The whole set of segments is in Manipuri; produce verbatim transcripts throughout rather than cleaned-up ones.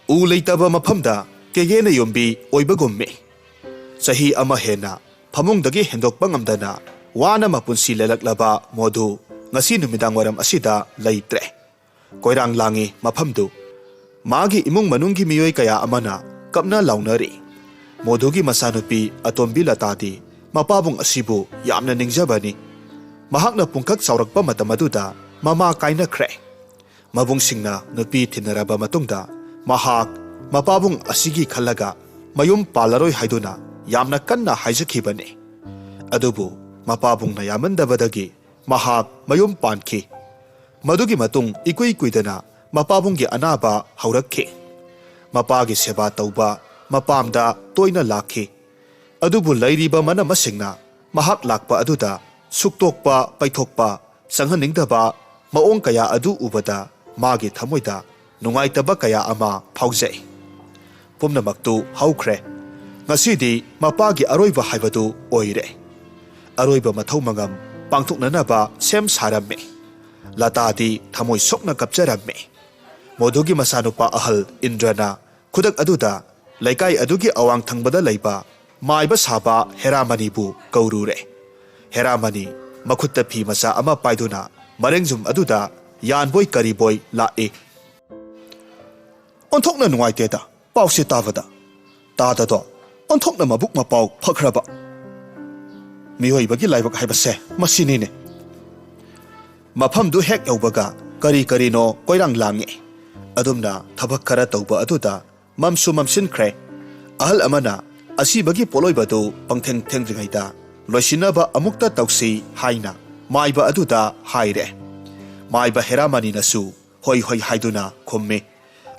ꯎ ꯂꯩꯇꯕ ꯃꯐꯝꯗ ꯀꯦꯒꯦꯅ ꯌꯨꯝꯕꯤ ꯑꯣꯏꯕꯒꯨꯝꯃꯤ꯫ ꯆꯍꯤ ꯑꯃ ꯍꯦꯟꯅ ꯐꯃꯨꯡꯗꯒꯤ ꯍꯦꯟꯗꯣꯛꯄ ꯉꯝꯗꯅ ꯋꯥꯅ ꯃꯄꯨꯟꯁꯤ ꯂꯦꯜꯂꯛꯂꯕ ꯃꯣꯙꯨ ꯉꯁꯤ ꯅꯨꯃꯤꯗꯥꯡ ꯋꯥꯏꯔꯝ ꯑꯁꯤꯗ ꯂꯩꯇ꯭ꯔꯦ꯫ ꯀꯣꯏꯔꯥꯡ ꯂꯥꯡꯉꯤ ꯃꯐꯝꯗꯨ꯫ ꯃꯥꯒꯤ ꯏꯃꯨꯡ ꯃꯅꯨꯡꯒꯤ ꯃꯤꯑꯣꯏ ꯀꯌꯥ ꯑꯃꯅ ꯀꯞꯅ ꯂꯥꯎꯅꯔꯤ꯫ ꯃꯣꯙꯨꯒꯤ ꯃꯆꯥꯅꯨꯄꯤ ꯑꯇꯣꯝꯕꯤ ꯂꯇꯥꯗꯤ ꯃꯄꯥꯕꯨꯡ ꯑꯁꯤꯕꯨ ꯌꯥꯝꯅ ꯅꯤꯡꯖꯕꯅꯤ꯫ ꯃꯍꯥꯛꯅ ꯄꯨꯡꯀꯛ ꯆꯥꯎꯔꯛꯄ ꯃꯇꯝ ꯑꯗꯨꯗ ꯃꯃꯥ ꯀꯥꯏꯅꯈ꯭ꯔꯦ꯫ ꯃꯕꯨꯡꯁꯤꯡꯅ ꯅꯨꯄꯤ ꯊꯤꯟꯅꯔꯕ ꯃꯇꯨꯡꯗ ꯃꯍꯥꯛ ꯃꯄꯥꯕꯨꯡ ꯑꯁꯤꯒꯤ ꯈꯜꯂꯒ ꯃꯌꯨꯝ ꯄꯥꯜꯂꯔꯣꯏ ꯍꯥꯏꯗꯨꯅ ꯌꯥꯝꯅ ꯀꯟꯅ ꯍꯥꯏꯖꯈꯤꯕꯅꯤ꯫ ꯑꯗꯨꯕꯨ ꯃꯄꯥꯕꯨꯡꯅ ꯌꯥꯃꯟꯗꯕꯗꯒꯤ ꯃꯍꯥꯛ ꯃꯌꯨꯝ ꯄꯥꯟꯈꯤ꯫ ꯃꯗꯨꯒꯤ ꯃꯇꯨꯡ ꯏꯀꯨꯏ ꯀꯨꯏꯗꯅ ꯃꯄꯥꯕꯨꯡꯒꯤ ꯑꯅꯥꯕ ꯍꯧꯔꯛꯈꯤ꯫ ꯃꯄꯥꯒꯤ ꯁꯦꯕꯥ ꯇꯧꯕ ꯃꯄꯥꯝꯗ ꯇꯣꯏꯅ ꯂꯥꯛꯈꯤ꯫ ꯑꯗꯨꯕꯨ ꯂꯩꯔꯤꯕ ꯃꯅꯝꯃꯁꯤꯡꯅ ꯃꯍꯥꯛ ꯂꯥꯛꯄ ꯑꯗꯨꯗ ꯁꯨꯛꯇꯣꯛꯄ ꯄꯩꯊꯣꯛꯄ ꯆꯪꯍꯟꯅꯤꯡꯗꯕ ꯃꯑꯣꯡ ꯀꯌꯥ ꯑꯗꯨ ꯎꯕꯗ ꯃꯥꯒꯤ ꯊꯃꯣꯏꯗ ꯅꯨꯡꯉꯥꯏꯇꯕ ꯀꯌꯥ ꯑꯃ ꯐꯥꯎꯖꯩ꯫ ꯄꯨꯝꯅꯃꯛꯇꯨ ꯍꯧꯈ꯭ꯔꯦ꯫ ꯉꯁꯤꯗꯤ ꯃꯄꯥꯒꯤ ꯑꯔꯣꯏꯕ ꯍꯥꯏꯕꯗꯨ ꯑꯣꯏꯔꯦ꯫ ꯑꯔꯣꯏꯕ ꯃꯊꯧ ꯃꯉꯝ ꯄꯥꯡꯊꯣꯛꯅꯅꯕ ꯁꯦꯝ ꯁꯥꯔꯝꯃꯤ꯫ ꯂꯇꯥꯗꯤ ꯊꯃꯣꯏ ꯁꯣꯛꯅ ꯀꯞꯆꯔꯝꯃꯤ꯫ ꯃꯣꯙꯨꯒꯤ ꯃꯆꯥꯅꯨꯄꯥ ꯑꯍꯜ ꯏꯟꯗ꯭ꯔꯅ ꯈꯨꯗꯛ ꯑꯗꯨꯗ ꯂꯩꯀꯥꯏ ꯑꯗꯨꯒꯤ ꯑꯋꯥꯡ ꯊꯪꯕꯗ ꯂꯩꯕ ꯃꯥꯏꯕ ꯁꯥꯕ ꯍꯦꯔꯥꯃꯅꯤꯕꯨ ꯀꯧꯔꯨꯔꯦ꯫ ꯍꯦꯔꯥꯃꯅꯤ ꯃꯈꯨꯠꯇ ꯐꯤ ꯃꯆꯥ ꯑꯃ ꯄꯥꯏꯗꯨꯅ ꯃꯔꯦꯡꯖꯨꯝ ꯑꯗꯨꯗ ꯌꯥꯟꯕꯣꯏ ꯀꯔꯤꯕꯣꯏ ꯂꯥꯛꯏ꯫ "ꯑꯣꯟꯊꯣꯛꯅ ꯅꯨꯡꯉꯥꯏꯇꯦꯗ ꯄꯥꯎꯁꯦ ꯇꯥꯕꯗ꯫ ꯇꯥꯗꯗꯣ ꯑꯣꯟꯊꯣꯛꯅ ꯃꯕꯨꯛ ꯃꯄꯥꯎ ꯐꯈ꯭ꯔꯕ꯫ ꯃꯤꯑꯣꯏꯕꯒꯤ ꯂꯥꯏꯕꯛ ꯍꯥꯏꯕꯁꯦ ꯃꯁꯤꯅꯤꯅꯦ꯫" ꯃꯐꯝꯗꯨ ꯍꯦꯛ ꯌꯧꯕꯒ ꯀꯔꯤ ꯀꯔꯤꯅꯣ ꯀꯣꯏꯔꯥꯡ ꯂꯥꯡꯉꯤ꯫ ꯑꯗꯨꯝꯅ ꯊꯕꯛ ꯈꯔ ꯇꯧꯕ ꯑꯗꯨꯗ ꯃꯝꯁꯨ ꯃꯝꯁꯤꯟꯈ꯭ꯔꯦ꯫ ꯑꯍꯜ ꯑꯃꯅ ꯑꯁꯤꯕꯒꯤ ꯄꯣꯠꯂꯣꯏꯕꯗꯨ ꯄꯪꯊꯦꯡ ꯊꯦꯡꯗ꯭ꯔꯤꯉꯩꯗ ꯂꯣꯏꯁꯤꯟꯅꯕ ꯑꯃꯨꯛꯇ ꯇꯧꯁꯤ ꯍꯥꯏꯅ ꯃꯥꯏꯕ ꯑꯗꯨꯗ ꯍꯥꯏꯔꯦ꯫ ꯃꯥꯏꯕ ꯍꯦꯔꯥꯃꯅꯤꯅꯁꯨ ꯍꯣꯏ ꯍꯣꯏ ꯍꯥꯏꯗꯨꯅ ꯈꯨꯝꯃꯤ꯫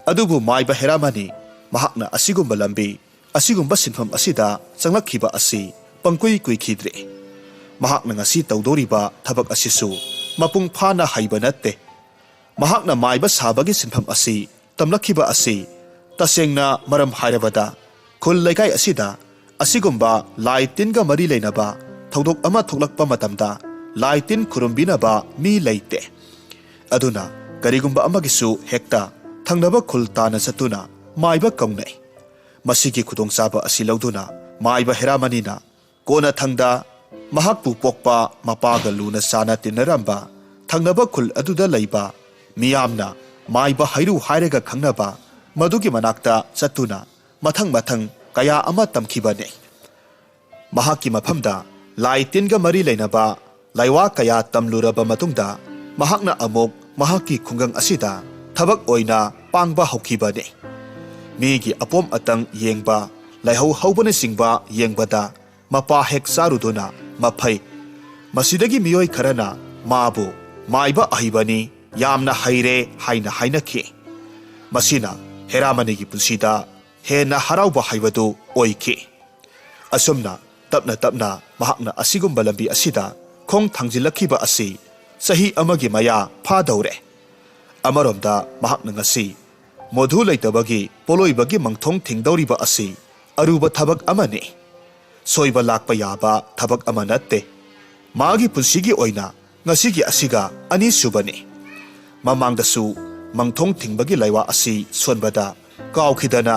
ꯑꯗꯨꯕꯨ ꯃꯥꯏꯕ ꯍꯦꯔꯥꯃꯅꯤ ꯃꯍꯥꯛꯅ ꯑꯁꯤꯒꯨꯝꯕ ꯂꯝꯕꯤ, ꯑꯁꯤꯒꯨꯝꯕ ꯁꯤꯟꯐꯝ ꯑꯁꯤꯗ ꯆꯪꯂꯛꯈꯤꯕ ꯑꯁꯤ ꯄꯪꯀꯨꯏ ꯀꯨꯏꯈꯤꯗ꯭ꯔꯤ꯫ ꯃꯍꯥꯛꯅ ꯉꯁꯤ ꯇꯧꯗꯧꯔꯤꯕ ꯊꯕꯛ ꯑꯁꯤꯁꯨ ꯃꯄꯨꯡ ꯐꯥꯅ ꯍꯩꯕ ꯅꯠꯇꯦ꯫ ꯃꯍꯥꯛꯅ ꯃꯥꯏꯕ ꯁꯥꯕꯒꯤ ꯁꯤꯟꯐꯝ ꯑꯁꯤ ꯇꯝꯂꯛꯈꯤꯕ ꯑꯁꯤ ꯇꯁꯦꯡꯅ ꯃꯔꯝ ꯍꯥꯏꯔꯕꯗ ꯈꯨꯜ ꯂꯩꯀꯥꯏ ꯑꯁꯤꯗ ꯑꯁꯤꯒꯨꯝꯕ ꯂꯥꯏ ꯇꯤꯟꯒ ꯃꯔꯤ ꯂꯩꯅꯕ ꯊꯧꯗꯣꯛ ꯑꯃ ꯊꯣꯛꯂꯛꯄ ꯃꯇꯝꯗ ꯂꯥꯏ ꯇꯤꯟ ꯈꯨꯔꯨꯝꯕꯤꯅꯕ ꯃꯤ ꯂꯩꯇꯦ꯫ ꯑꯗꯨꯅ ꯀꯔꯤꯒꯨꯝꯕ ꯑꯃꯒꯤꯁꯨ ꯍꯦꯛꯇ ꯊꯪꯅꯕ ꯈꯨꯜ ꯇꯥꯅ ꯆꯠꯇꯨꯅ ꯃꯥꯏꯕ ꯀꯧꯅꯩ꯫ ꯃꯁꯤꯒꯤ ꯈꯨꯗꯣꯡꯆꯥꯕ ꯑꯁꯤ ꯂꯧꯗꯨꯅ ꯃꯥꯏꯕ ꯍꯦꯔꯥꯃꯅꯤꯅ ꯀꯣꯟꯅꯊꯪꯗ ꯃꯍꯥꯛꯄꯨ ꯄꯣꯛꯄ ꯃꯄꯥꯒ ꯂꯨꯅ ꯆꯥꯅ ꯇꯤꯟꯅꯔꯝꯕ ꯊꯪꯅꯕ ꯈꯨꯜ ꯑꯗꯨꯗ ꯂꯩꯕ ꯃꯤꯌꯥꯝꯅ ꯃꯥꯏꯕ ꯍꯩꯔꯨ ꯍꯥꯏꯔꯒ ꯈꯪꯅꯕ ꯃꯗꯨꯒꯤ ꯃꯅꯥꯛꯇ ꯆꯠꯇꯨꯅ ꯃꯊꯪ ꯃꯊꯪ ꯀꯌꯥ ꯑꯃ ꯇꯝꯈꯤꯕꯅꯤ꯫ ꯃꯍꯥꯛꯀꯤ ꯃꯐꯝꯗ ꯂꯥꯏ ꯇꯤꯟꯒ ꯃꯔꯤ ꯂꯩꯅꯕ ꯂꯥꯏꯋꯥ ꯀꯌꯥ ꯇꯝꯂꯨꯔꯕ ꯃꯇꯨꯡꯗ ꯃꯍꯥꯛꯅ ꯑꯃꯨꯛ ꯃꯍꯥꯛꯀꯤ ꯈꯨꯡꯒꯪ ꯑꯁꯤꯗ ꯊꯕꯛ ꯑꯣꯏꯅ ꯄꯥꯡꯕ ꯍꯧꯈꯤꯕꯅꯤ꯫ ꯃꯤꯒꯤ ꯑꯄꯣꯝ ꯑꯇꯪ ꯌꯦꯡꯕ, ꯂꯥꯏꯍꯧ ꯍꯧꯕꯅꯆꯤꯡꯕ ꯌꯦꯡꯕꯗ ꯃꯄꯥ ꯍꯦꯛ ꯆꯥꯔꯨꯗꯨꯅ ꯃꯐꯩ꯫ ꯃꯁꯤꯗꯒꯤ ꯃꯤꯑꯣꯏ ꯈꯔꯅ ꯃꯥꯕꯨ ꯃꯥꯏꯕ ꯑꯍꯩꯕꯅꯤ, ꯌꯥꯝꯅ ꯍꯩꯔꯦ ꯍꯥꯏꯅ ꯍꯥꯏꯅꯈꯤ꯫ ꯃꯁꯤꯅ ꯍꯦꯔꯥꯃꯅꯤꯒꯤ ꯄꯨꯟꯁꯤꯗ ꯍꯦꯟꯅ ꯍꯔꯥꯎꯕ ꯍꯥꯏꯕꯗꯨ ꯑꯣꯏꯈꯤ꯫ ꯑꯁꯨꯝꯅ ꯇꯞꯅ ꯇꯞꯅ ꯃꯍꯥꯛꯅ ꯑꯁꯤꯒꯨꯝꯕ ꯂꯝꯕꯤ ꯑꯁꯤꯗ ꯈꯣꯡ ꯊꯥꯡꯖꯤꯜꯂꯛꯈꯤꯕ ꯑꯁꯤ ꯆꯍꯤ ꯑꯃꯒꯤ ꯃꯌꯥ ꯐꯥꯗꯧꯔꯦ꯫ ꯑꯃꯔꯣꯝꯗ ꯃꯍꯥꯛꯅ ꯉꯁꯤ ꯃꯣꯙꯨ ꯂꯩꯇꯕꯒꯤ ꯄꯣꯠꯂꯣꯏꯕꯒꯤ ꯃꯪꯊꯣꯡ ꯊꯤꯡꯗꯧꯔꯤꯕ ꯑꯁꯤ ꯑꯔꯨꯕ ꯊꯕꯛ ꯑꯃꯅꯤ꯫ ꯁꯣꯏꯕ ꯂꯥꯛꯄ ꯌꯥꯕ ꯊꯕꯛ ꯑꯃ ꯅꯠꯇꯦ꯫ ꯃꯥꯒꯤ ꯄꯨꯟꯁꯤꯒꯤ ꯑꯣꯏꯅ ꯉꯁꯤꯒꯤ ꯑꯁꯤꯒ ꯑꯅꯤꯁꯨꯕꯅꯤ꯫ ꯃꯃꯥꯡꯗꯁꯨ ꯃꯪꯊꯣꯡ ꯊꯤꯡꯕꯒꯤ ꯂꯩꯋꯥ ꯑꯁꯤ ꯁꯣꯟꯕꯗ ꯀꯥꯎꯈꯤꯗꯅ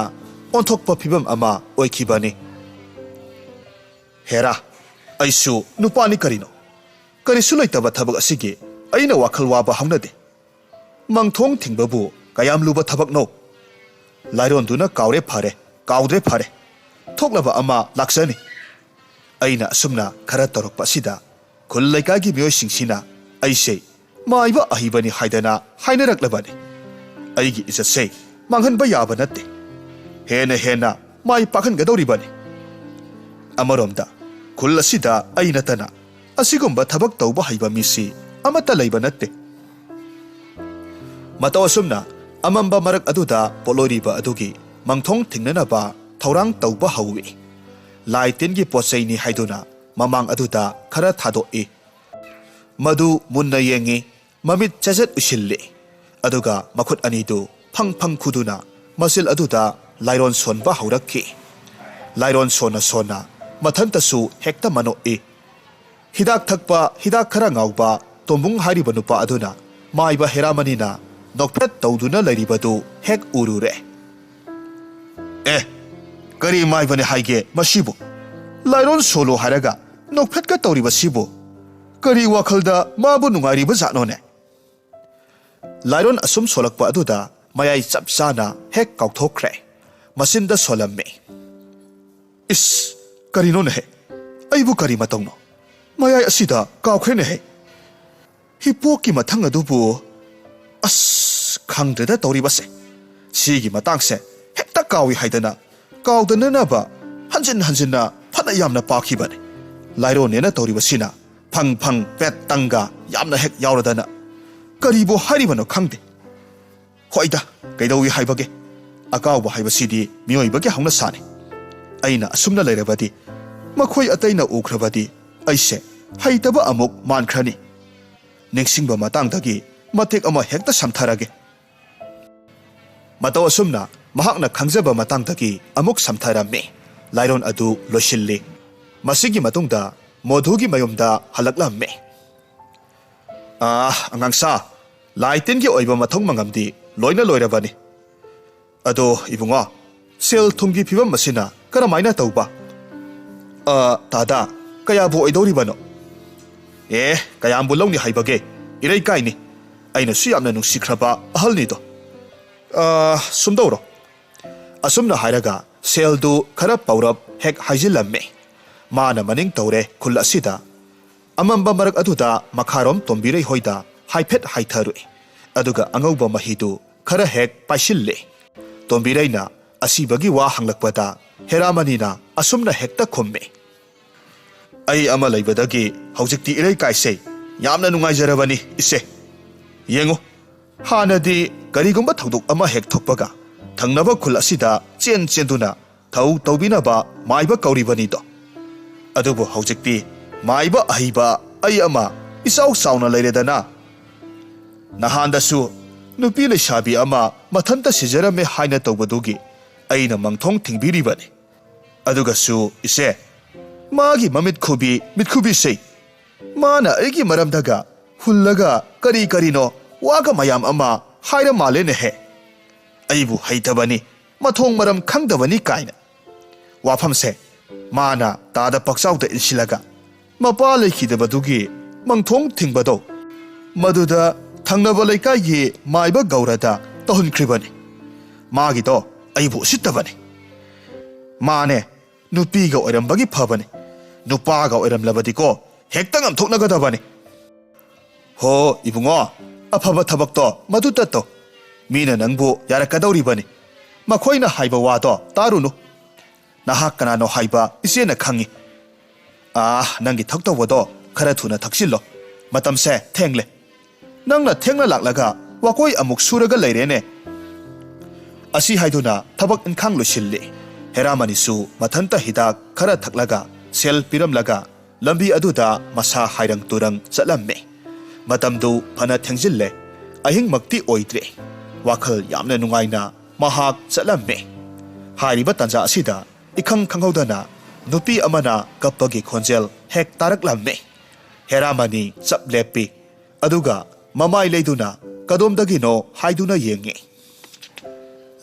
ꯑꯣꯟꯊꯣꯛꯄ ꯐꯤꯕꯝ ꯑꯃ ꯑꯣꯏꯈꯤꯕꯅꯤ꯫ ꯍꯦꯔꯥ, ꯑꯩꯁꯨ ꯅꯨꯄꯥꯅꯤ ꯀꯔꯤꯅꯣ? ꯀꯔꯤꯁꯨ ꯂꯩꯇꯕ ꯊꯕꯛ ꯑꯁꯤꯒꯤ ꯑꯩꯅ ꯋꯥꯈꯜ ꯋꯥꯕ ꯍꯧꯅꯗꯦ꯫ ꯃꯪꯊꯣꯡ ꯊꯤꯡꯕꯕꯨ ꯀꯌꯥꯝ ꯂꯨꯕ ꯊꯕꯛꯅꯣ? ꯂꯥꯏꯔꯣꯟꯗꯨꯅ ꯀꯥꯎꯔꯦ ꯐꯔꯦ, ꯀꯥꯎꯗ꯭ꯔꯦ ꯐꯔꯦ, ꯊꯣꯛꯂꯕ ꯑꯃ ꯂꯥꯛꯆꯅꯤ꯫ ꯑꯩꯅ ꯑꯁꯨꯝꯅ ꯈꯔ ꯇꯧꯔꯛꯄ ꯑꯁꯤꯗ ꯈꯨꯜ ꯂꯩꯀꯥꯏꯒꯤ ꯃꯤꯑꯣꯏꯁꯤꯡꯁꯤꯅ ꯑꯩꯁꯦ ꯃꯥꯏꯕ ꯑꯍꯩꯕꯅꯤ ꯍꯥꯏꯗꯅ ꯍꯥꯏꯅꯔꯛꯂꯕꯅꯤ꯫ ꯑꯩꯒꯤ ꯏꯖꯠꯁꯦ ꯃꯥꯡꯍꯟꯕ ꯌꯥꯕ ꯅꯠꯇꯦ꯫ ꯍꯦꯟꯅ ꯍꯦꯟꯅ ꯃꯥꯏ ꯄꯥꯛꯍꯟꯒꯗꯧꯔꯤꯕꯅꯤ꯫ ꯑꯃꯔꯣꯝꯗ ꯈꯨꯜ ꯑꯁꯤꯗ ꯑꯩ ꯅꯠꯇꯅ ꯑꯁꯤꯒꯨꯝꯕ ꯊꯕꯛ ꯇꯧꯕ ꯍꯩꯕ ꯃꯤꯁꯤ ꯑꯃꯠꯇ ꯂꯩꯕ ꯅꯠꯇꯦ꯫ ꯃꯇꯧ ꯑꯁꯨꯝꯅ ꯑꯃꯝꯕ ꯃꯔꯛ ꯑꯗꯨꯗ ꯄꯣꯠꯂꯣꯏꯔꯤꯕ ꯑꯗꯨꯒꯤ ꯃꯪꯊꯣꯡ ꯊꯤꯡꯅꯅꯕ ꯊꯧꯔꯥꯡ ꯇꯧꯕ ꯍꯧꯏ꯫ ꯂꯥꯏ ꯇꯤꯟꯒꯤ ꯄꯣꯠ ꯆꯩꯅꯤ ꯍꯥꯏꯗꯨꯅ ꯃꯃꯥꯡ ꯑꯗꯨꯗ ꯈꯔ ꯊꯥꯗꯣꯛꯏ꯫ ꯃꯗꯨ ꯃꯨꯟꯅ ꯌꯦꯡꯏ, ꯃꯃꯤꯠ ꯆꯦꯖꯦꯠ ꯎꯏꯁꯤꯜꯂꯤ꯫ ꯑꯗꯨꯒ ꯃꯈꯨꯠ ꯑꯅꯤꯗꯨ ꯐꯪ ꯐꯪ ꯈꯨꯗꯨꯅ ꯃꯆꯤꯜ ꯑꯗꯨꯗ ꯂꯥꯏꯔꯣꯟ ꯁꯣꯟꯕ ꯍꯧꯔꯛꯈꯤ꯫ ꯂꯥꯏꯔꯣꯟ ꯁꯣꯟꯅ ꯁꯣꯟꯅ ꯃꯊꯟꯇꯁꯨ ꯍꯦꯛꯇ ꯃꯅꯣꯛꯏ꯫ ꯍꯤꯗꯥꯛ ꯊꯛꯄ, ꯍꯤꯗꯥꯛ ꯈꯔ ꯉꯥꯎꯕ ꯇꯣꯝꯕꯨꯡ ꯍꯥꯏꯔꯤꯕ ꯅꯨꯄꯥ ꯑꯗꯨꯅ ꯃꯥꯏꯕ ꯍꯦꯔꯥꯃꯅꯤꯅ ꯅꯣꯛꯐꯦꯠ ꯇꯧꯗꯨꯅ ꯂꯩꯔꯤꯕꯗꯨ ꯍꯦꯛ ꯎꯔꯨꯔꯦ꯫ "ꯑꯦ, ꯀꯔꯤ ꯃꯥꯏꯕꯅꯦ ꯍꯥꯏꯒꯦ ꯃꯁꯤꯕꯨ? ꯂꯥꯏꯔꯣꯟ ꯁꯣꯜꯂꯣ ꯍꯥꯏꯔꯒ ꯅꯣꯛꯐꯦꯠꯀ ꯇꯧꯔꯤꯕꯁꯤꯕꯨ? ꯀꯔꯤ ꯋꯥꯈꯜꯗ ꯃꯥꯕꯨ ꯅꯨꯡꯉꯥꯏꯔꯤꯕ ꯖꯥꯠꯅꯣꯅꯦ?" ꯂꯥꯏꯔꯣꯟ ꯑꯁꯨꯝ ꯁꯣꯜꯂꯛꯄ ꯑꯗꯨꯗ ꯃꯌꯥꯏ ꯆꯞ ꯆꯥꯅ ꯍꯦꯛ ꯀꯥꯎꯊꯣꯛꯈ꯭ꯔꯦ꯫ ꯃꯆꯤꯟꯗ ꯁꯣꯜꯂꯝꯃꯤ꯫ "ꯏꯁ, ꯀꯔꯤꯅꯣꯅꯦꯍꯦ? ꯑꯩꯕꯨ ꯀꯔꯤ ꯃꯇꯧꯅꯣ? ꯃꯌꯥꯏ ꯑꯁꯤꯗ ꯀꯥꯎꯈ꯭ꯔꯦꯅꯦꯍꯦ꯫ ꯍꯤꯄꯣꯛꯀꯤ ꯃꯊꯪ ꯑꯗꯨꯕꯨ, ꯑꯁ, ꯈꯪꯗ꯭ꯔꯦꯗ ꯇꯧꯔꯤꯕꯁꯦ꯫ ꯁꯤꯒꯤ ꯃꯇꯥꯡꯁꯦ ꯍꯦꯛꯇ ꯀꯥꯎꯏ ꯍꯥꯏꯗꯅ ꯀꯥꯎꯗꯅꯅꯕ ꯍꯟꯖꯤꯟ ꯍꯟꯖꯤꯟꯅ ꯐꯅ ꯌꯥꯝꯅ ꯄꯥꯈꯤꯕꯅꯤ꯫ ꯂꯥꯏꯔꯣꯟꯅꯦꯅ ꯇꯧꯔꯤꯕꯁꯤꯅ ꯐꯪ ꯐꯪ ꯄꯦꯠ ꯇꯪꯒ ꯌꯥꯝꯅ ꯍꯦꯛ ꯌꯥꯎꯔꯗꯅ ꯀꯔꯤꯕꯨ ꯍꯥꯏꯔꯤꯕꯅꯣ ꯈꯪꯗꯦ꯫ ꯍꯣꯏꯗ, ꯀꯩꯗꯧꯏ ꯍꯥꯏꯕꯒꯦ? ꯑꯀꯥꯎꯕ ꯍꯥꯏꯕꯁꯤꯗꯤ ꯃꯤꯑꯣꯏꯕꯒꯤ ꯍꯧꯅꯁꯥꯅꯤ꯫ ꯑꯩꯅ ꯑꯁꯨꯝꯅ ꯂꯩꯔꯕꯗꯤ, ꯃꯈꯣꯏ ꯑꯇꯩꯅ ꯎꯈ꯭ꯔꯕꯗꯤ ꯑꯩꯁꯦ ꯍꯩꯇꯕ ꯑꯃꯨꯛ ꯃꯥꯟꯈ꯭ꯔꯅꯤ꯫ ꯅꯤꯡꯁꯤꯡꯕ ꯃꯇꯥꯡꯗꯒꯤ ꯃꯇꯦꯛ ꯑꯃ ꯍꯦꯛꯇ ꯁꯝꯊꯔꯒꯦ꯫" ꯃꯇꯧ ꯑꯁꯨꯝꯅ ꯃꯍꯥꯛꯅ ꯈꯪꯖꯕ ꯃꯇꯥꯡꯗꯒꯤ ꯑꯃꯨꯛ ꯁꯝꯊꯔꯝꯃꯤ꯫ ꯂꯥꯏꯔꯣꯟ ꯑꯗꯨ ꯂꯣꯏꯁꯤꯜꯂꯤ꯫ ꯃꯁꯤꯒꯤ ꯃꯇꯨꯡꯗ ꯃꯣꯙꯨꯒꯤ ꯃꯌꯨꯝꯗ ꯍꯜꯂꯛꯂꯝꯃꯤ꯫ "ꯑꯥ, ꯑꯉꯥꯡꯁꯥ, ꯂꯥꯏ ꯇꯤꯟꯒꯤ ꯑꯣꯏꯕ ꯃꯊꯧ ꯃꯉꯝꯗꯤ ꯂꯣꯏꯅ ꯂꯣꯏꯔꯕꯅꯤ꯫ ꯑꯗꯣ ꯏꯕꯨꯡꯉꯣ, ꯁꯦꯜ ꯊꯨꯝꯒꯤ ꯐꯤꯕꯝ ꯑꯁꯤꯅ ꯀꯔꯝꯍꯥꯏꯅ ꯇꯧꯕ?" "ꯑ, ꯇꯥꯗꯥ, ꯀꯌꯥꯕꯨ ꯑꯣꯏꯗꯧꯔꯤꯕꯅꯣ?" "ꯑꯦ, ꯀꯌꯥꯝꯕꯨ ꯂꯧꯅꯤ ꯍꯥꯏꯕꯒꯦ? ꯏꯔꯩꯀꯥꯏꯅꯤ꯫ ꯑꯩꯅꯁꯨ ꯌꯥꯝꯅ ꯅꯨꯡꯁꯤꯈ꯭ꯔꯕ ꯑꯍꯜꯅꯤꯗꯣ꯫ ꯑ, ꯁꯨꯝꯗꯧꯔꯣ꯫" ꯑꯁꯨꯝꯅ ꯍꯥꯏꯔꯒ ꯁꯦꯜꯗꯨ ꯈꯔ ꯄꯧꯔꯞ ꯍꯦꯛ ꯍꯥꯏꯖꯤꯜꯂꯝꯃꯤ꯫ ꯃꯥꯅ ꯃꯅꯤꯡ ꯇꯧꯔꯦ ꯈꯨꯜ ꯑꯁꯤꯗ꯫ ꯑꯃꯝꯕ ꯃꯔꯛ ꯑꯗꯨꯗ ꯃꯈꯥꯔꯣꯝ ꯇꯣꯝꯕꯤꯔꯩ ꯍꯣꯏꯗ ꯍꯥꯏꯐꯦꯠ ꯍꯥꯏꯊꯔꯨꯏ꯫ ꯑꯗꯨꯒ ꯑꯉꯧꯕ ꯃꯍꯤꯗꯨ ꯈꯔ ꯍꯦꯛ ꯄꯥꯏꯁꯤꯜꯂꯦ꯫ ꯇꯣꯝꯕꯤꯔꯩꯅ ꯑꯁꯤꯕꯒꯤ ꯋꯥ ꯍꯪꯂꯛꯄꯗ ꯍꯦꯔꯥꯃꯅꯤꯅ ꯑꯁꯨꯝꯅ ꯍꯦꯛꯇ ꯈꯨꯝꯃꯤ꯫ "ꯑꯩ ꯑꯃ ꯂꯩꯕꯗꯒꯤ ꯍꯧꯖꯤꯛꯇꯤ ꯏꯔꯩꯀꯥꯏꯁꯦ ꯌꯥꯝꯅ ꯅꯨꯡꯉꯥꯏꯖꯔꯕꯅꯤ, ꯏꯆꯦ꯫ ꯌꯦꯡꯉꯨ, ꯍꯥꯟꯅꯗꯤ ꯀꯔꯤꯒꯨꯝꯕ ꯊꯧꯗꯣꯛ ꯑꯃ ꯍꯦꯛ ꯊꯣꯛꯄꯒ ꯊꯪꯅꯕ ꯈꯨꯜ ꯑꯁꯤꯗ ꯆꯦꯟ ꯆꯦꯟꯗꯨꯅ ꯊꯧ ꯇꯧꯕꯤꯅꯕ ꯃꯥꯏꯕ ꯀꯧꯔꯤꯕꯅꯤꯗꯣ꯫ ꯑꯗꯨꯕꯨ ꯍꯧꯖꯤꯛꯇꯤ ꯃꯥꯏꯕ ꯑꯍꯩꯕ ꯑꯩ ꯑꯃ ꯏꯆꯥꯎ ꯆꯥꯎꯅ ꯂꯩꯔꯦꯗꯅ꯫ ꯅꯍꯥꯟꯗꯁꯨ ꯅꯨꯄꯤ ꯂꯩꯁꯥꯕꯤ ꯑꯃ ꯃꯊꯟꯇ ꯁꯤꯖꯔꯝꯃꯦ ꯍꯥꯏꯅ ꯇꯧꯕꯗꯨꯒꯤ ꯑꯩꯅ ꯃꯪꯊꯣꯡ ꯊꯤꯡꯕꯤꯔꯤꯕꯅꯤ꯫ ꯑꯗꯨꯒꯁꯨ ꯏꯆꯦ, ꯃꯥꯒꯤ ꯃꯃꯤꯠ ꯈꯨꯕꯤ, ꯃꯤꯠ ꯈꯨꯕꯤꯁꯦ, ꯃꯥꯅ ꯑꯩꯒꯤ ꯃꯔꯝꯗꯒ ꯍꯨꯜꯂꯒ ꯀꯔꯤ ꯀꯔꯤꯅꯣ ꯋꯥꯒ ꯃꯌꯥꯝ ꯑꯃ ꯍꯥꯏꯔ ꯃꯥꯜꯂꯦꯅꯦꯍꯦ꯫ ꯑꯩꯕꯨ ꯍꯩꯇꯕꯅꯤ, ꯃꯊꯣꯡ ꯃꯔꯝ ꯈꯪꯗꯕꯅꯤ ꯀꯥꯏꯅ꯫ ꯋꯥꯐꯝꯁꯦ ꯃꯥꯅ ꯇꯥꯗ ꯄꯥꯛꯆꯥꯎꯗ ꯏꯟꯁꯤꯜꯂꯒ ꯃꯄꯥ ꯂꯩꯈꯤꯗꯕꯗꯨꯒꯤ ꯃꯪꯊꯣꯡ ꯊꯤꯡꯕꯗꯣ ꯃꯗꯨꯗ ꯊꯪꯅꯕ ꯂꯩꯀꯥꯏꯒꯤ ꯃꯥꯏꯕ ꯒꯧꯔꯗ ꯇꯧꯍꯟꯈ꯭ꯔꯤꯕꯅꯤ꯫ ꯃꯥꯒꯤꯗꯣ ꯑꯩꯕꯨ ꯎꯁꯤꯠꯇꯕꯅꯤ꯫ ꯃꯥꯅꯦ, ꯅꯨꯄꯤꯒ ꯑꯣꯏꯔꯝꯕꯒꯤ ꯐꯕꯅꯤ꯫ ꯅꯨꯄꯥꯒ ꯑꯣꯏꯔꯝꯂꯕꯗꯤꯀꯣ ꯍꯦꯛꯇ ꯉꯝꯊꯣꯛꯅꯒꯗꯕꯅꯤ꯫ ꯍꯣ ꯏꯕꯨꯡꯉꯣ, ꯑꯐꯕ ꯊꯕꯛꯇꯣ ꯃꯗꯨ ꯇꯠꯇꯣ꯫ ꯃꯤꯅ ꯅꯪꯕꯨ ꯌꯥꯔꯛꯀꯗꯧꯔꯤꯕꯅꯤ꯫ ꯃꯈꯣꯏꯅ ꯍꯥꯏꯕ ꯋꯥꯗꯣ ꯇꯥꯔꯨꯅꯨ꯫ ꯅꯍꯥꯛ ꯀꯅꯥꯅꯣ ꯍꯥꯏꯕ ꯏꯆꯦꯅ ꯈꯪꯏ꯫ ꯑꯥ, ꯅꯪꯒꯤ ꯊꯛꯇꯧꯕꯗꯣ ꯈꯔ ꯊꯨꯅ ꯊꯛꯆꯤꯜꯂꯣ꯫ ꯃꯇꯝꯁꯦ ꯊꯦꯡꯂꯦ꯫ ꯅꯪꯅ ꯊꯦꯡꯅ ꯂꯥꯛꯂꯒ ꯋꯥꯀꯣꯏ ꯑꯃꯨꯛ ꯁꯨꯔꯒ ꯂꯩꯔꯦꯅꯦ꯫ ꯑꯁꯤ ꯍꯥꯏꯗꯨꯅ ꯊꯕꯛ ꯏꯟꯈꯥꯡ ꯂꯣꯏꯁꯤꯜꯂꯤ꯫ ꯍꯦꯔꯥꯃꯅꯤꯁꯨ ꯃꯊꯟꯇ ꯍꯤꯗꯥꯛ ꯈꯔ ꯊꯛꯂꯒ ꯁꯦꯜ ꯄꯤꯔꯝꯂꯒ ꯂꯝꯕꯤ ꯑꯗꯨꯗ ꯃꯁꯥ ꯍꯥꯏꯔꯪ ꯇꯨꯔꯪ ꯆꯠꯂꯝꯃꯤ꯫ ꯃꯇꯝꯗꯨ ꯐꯅ ꯊꯦꯡꯖꯤꯜꯂꯦ꯫ ꯑꯍꯤꯡꯃꯛꯇꯤ ꯑꯣꯏꯗ꯭ꯔꯦ꯫ ꯋꯥꯈꯜ ꯌꯥꯝꯅ ꯅꯨꯡꯉꯥꯏꯅ ꯃꯍꯥꯛ ꯆꯠꯂꯝꯃꯤ꯫ ꯍꯥꯏꯔꯤꯕ ꯇꯥꯟꯖꯥ ꯑꯁꯤꯗ ꯏꯈꯪ ꯈꯪꯍꯧꯗꯅ ꯅꯨꯄꯤ ꯑꯃꯅ ꯀꯞꯄꯒꯤ ꯈꯣꯟꯖꯦꯜ ꯍꯦꯛ ꯇꯥꯔꯛꯂꯝꯃꯤ꯫ ꯍꯦꯔꯥꯃꯅꯤ ꯆꯞ ꯂꯦꯞꯄꯤ꯫ ꯑꯗꯨꯒ ꯃꯃꯥꯏ ꯂꯩꯗꯨꯅ ꯀꯗꯣꯝꯗꯒꯤꯅꯣ ꯍꯥꯏꯗꯨꯅ ꯌꯦꯡꯉꯤ꯫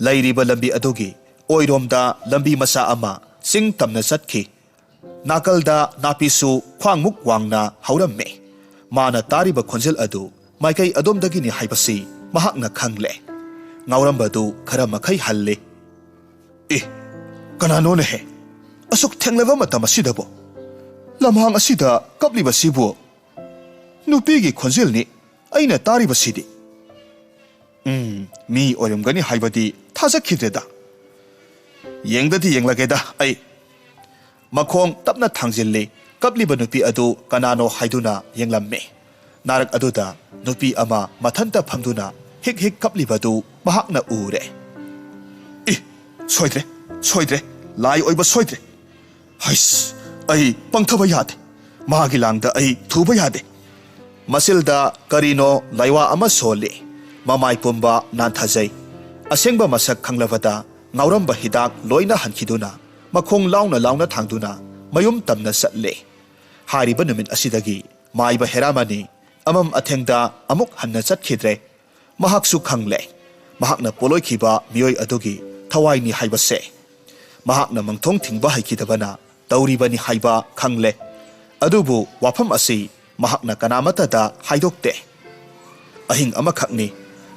ꯂꯩꯔꯤꯕ ꯂꯝꯕꯤ ꯑꯗꯨꯒꯤ ꯑꯣꯏꯔꯣꯝꯗ ꯂꯝꯕꯤ ꯃꯆꯥ ꯑꯃ ꯆꯤꯡ ꯇꯝꯅ ꯆꯠꯈꯤ꯫ ꯅꯥꯀꯜꯗ ꯅꯥꯄꯤꯁꯨ ꯈ꯭ꯋꯥꯡꯃꯨꯛ ꯋꯥꯡꯅ ꯍꯧꯔꯝꯃꯤ꯫ ꯃꯥꯅ ꯇꯥꯔꯤꯕ ꯈꯣꯟꯖꯦꯜ ꯑꯗꯨ ꯃꯥꯏꯀꯩ ꯑꯗꯣꯝꯗꯒꯤꯅꯤ ꯍꯥꯏꯕꯁꯤ ꯃꯍꯥꯛꯅ ꯈꯪꯂꯦ꯫ ꯉꯥꯎꯔꯝꯕꯗꯨ ꯈꯔ ꯃꯈꯩ ꯍꯜꯂꯦ꯫ "ꯑꯦ, ꯀꯅꯥꯅꯣꯅꯦꯍꯦ? ꯑꯁꯨꯛ ꯊꯦꯡꯂꯕ ꯃꯇꯝ ꯑꯁꯤꯗꯕꯨ? ꯂꯝꯍꯥꯡ ꯑꯁꯤꯗ ꯀꯞꯂꯤꯕꯁꯤꯕꯨ ꯅꯨꯄꯤꯒꯤ ꯈꯣꯟꯖꯦꯜꯅꯤ ꯑꯩꯅ ꯇꯥꯔꯤꯕꯁꯤꯗꯤ꯫ ꯎꯝ, ꯃꯤ ꯑꯣꯏꯔꯝꯒꯅꯤ ꯍꯥꯏꯕꯗꯤ ꯊꯥꯖꯈꯤꯗ꯭ꯔꯦꯗ꯫ ꯌꯦꯡꯗꯗꯤ ꯌꯦꯡꯂꯒꯦꯗ ꯑꯩ꯫" ꯃꯈꯣꯡ ꯇꯞꯅ ꯊꯥꯡꯖꯤꯜꯂꯤ꯫ ꯀꯞꯂꯤꯕ ꯅꯨꯄꯤ ꯑꯗꯨ ꯀꯅꯥꯅꯣ ꯍꯥꯏꯗꯨꯅ ꯌꯦꯡꯂꯝꯃꯤ꯫ ꯅꯥꯔꯛ ꯑꯗꯨꯗ ꯅꯨꯄꯤ ꯑꯃ ꯃꯊꯟꯇ ꯐꯝꯗꯨꯅ ꯍꯤꯛ ꯍꯤꯛ ꯀꯞꯂꯤꯕꯗꯨ ꯃꯍꯥꯛꯅ ꯎꯔꯦ꯫ "ꯏ, ꯁꯣꯏꯗ꯭ꯔꯦ, ꯁꯣꯏꯗ꯭ꯔꯦ, ꯂꯥꯏ ꯑꯣꯏꯕ ꯁꯣꯏꯗ꯭ꯔꯦ꯫ ꯍꯩꯁ, ꯑꯩ ꯄꯪꯊꯕ ꯌꯥꯗꯦ꯫ ꯃꯥꯒꯤ ꯂꯥꯡꯗ ꯑꯩ ꯊꯨꯕ ꯌꯥꯗꯦ꯫" ꯃꯆꯤꯜꯗ ꯀꯔꯤꯅꯣ ꯂꯥꯏꯋꯥ ꯑꯃ ꯁꯣꯜꯂꯤ꯫ ꯃꯃꯥꯏ ꯄꯨꯝꯕ ꯅꯥꯟꯊꯖꯩ꯫ ꯑꯁꯦꯡꯕ ꯃꯁꯛ ꯈꯪꯂꯕꯗ ꯉꯥꯎꯔꯝꯕ ꯍꯤꯗꯥꯛ ꯂꯣꯏꯅ ꯍꯟꯈꯤꯗꯨꯅ ꯃꯈꯣꯡ ꯂꯥꯎꯅ ꯂꯥꯎꯅ ꯊꯥꯡꯗꯨꯅ ꯃꯌꯨꯝ ꯇꯝꯅ ꯆꯠꯂꯦ꯫ ꯍꯥꯏꯔꯤꯕ ꯅꯨꯃꯤꯠ ꯑꯁꯤꯗꯒꯤ ꯃꯥꯏꯕ ꯍꯦꯔꯥꯃꯅꯤ ꯑꯃꯝ ꯑꯊꯦꯡꯗ ꯑꯃꯨꯛ ꯍꯟꯅ ꯆꯠꯈꯤꯗ꯭ꯔꯦ꯫ ꯃꯍꯥꯛꯁꯨ ꯈꯪꯂꯦ, ꯃꯍꯥꯛꯅ ꯄꯣꯠꯂꯣꯏꯈꯤꯕ ꯃꯤꯑꯣꯏ ꯑꯗꯨꯒꯤ ꯊꯋꯥꯏꯅꯤ ꯍꯥꯏꯕꯁꯦ꯫ ꯃꯍꯥꯛꯅ ꯃꯪꯊꯣꯡ ꯊꯤꯡꯕ ꯍꯩꯈꯤꯗꯕꯅ ꯇꯧꯔꯤꯕꯅꯤ ꯍꯥꯏꯕ ꯈꯪꯂꯦ꯫ ꯑꯗꯨꯕꯨ ꯋꯥꯐꯝ ꯑꯁꯤ ꯃꯍꯥꯛꯅ ꯀꯅꯥꯃꯠꯇꯗ ꯍꯥꯏꯗꯣꯛꯇꯦ꯫ ꯑꯍꯤꯡ ꯑꯃꯈꯛꯅꯤ꯫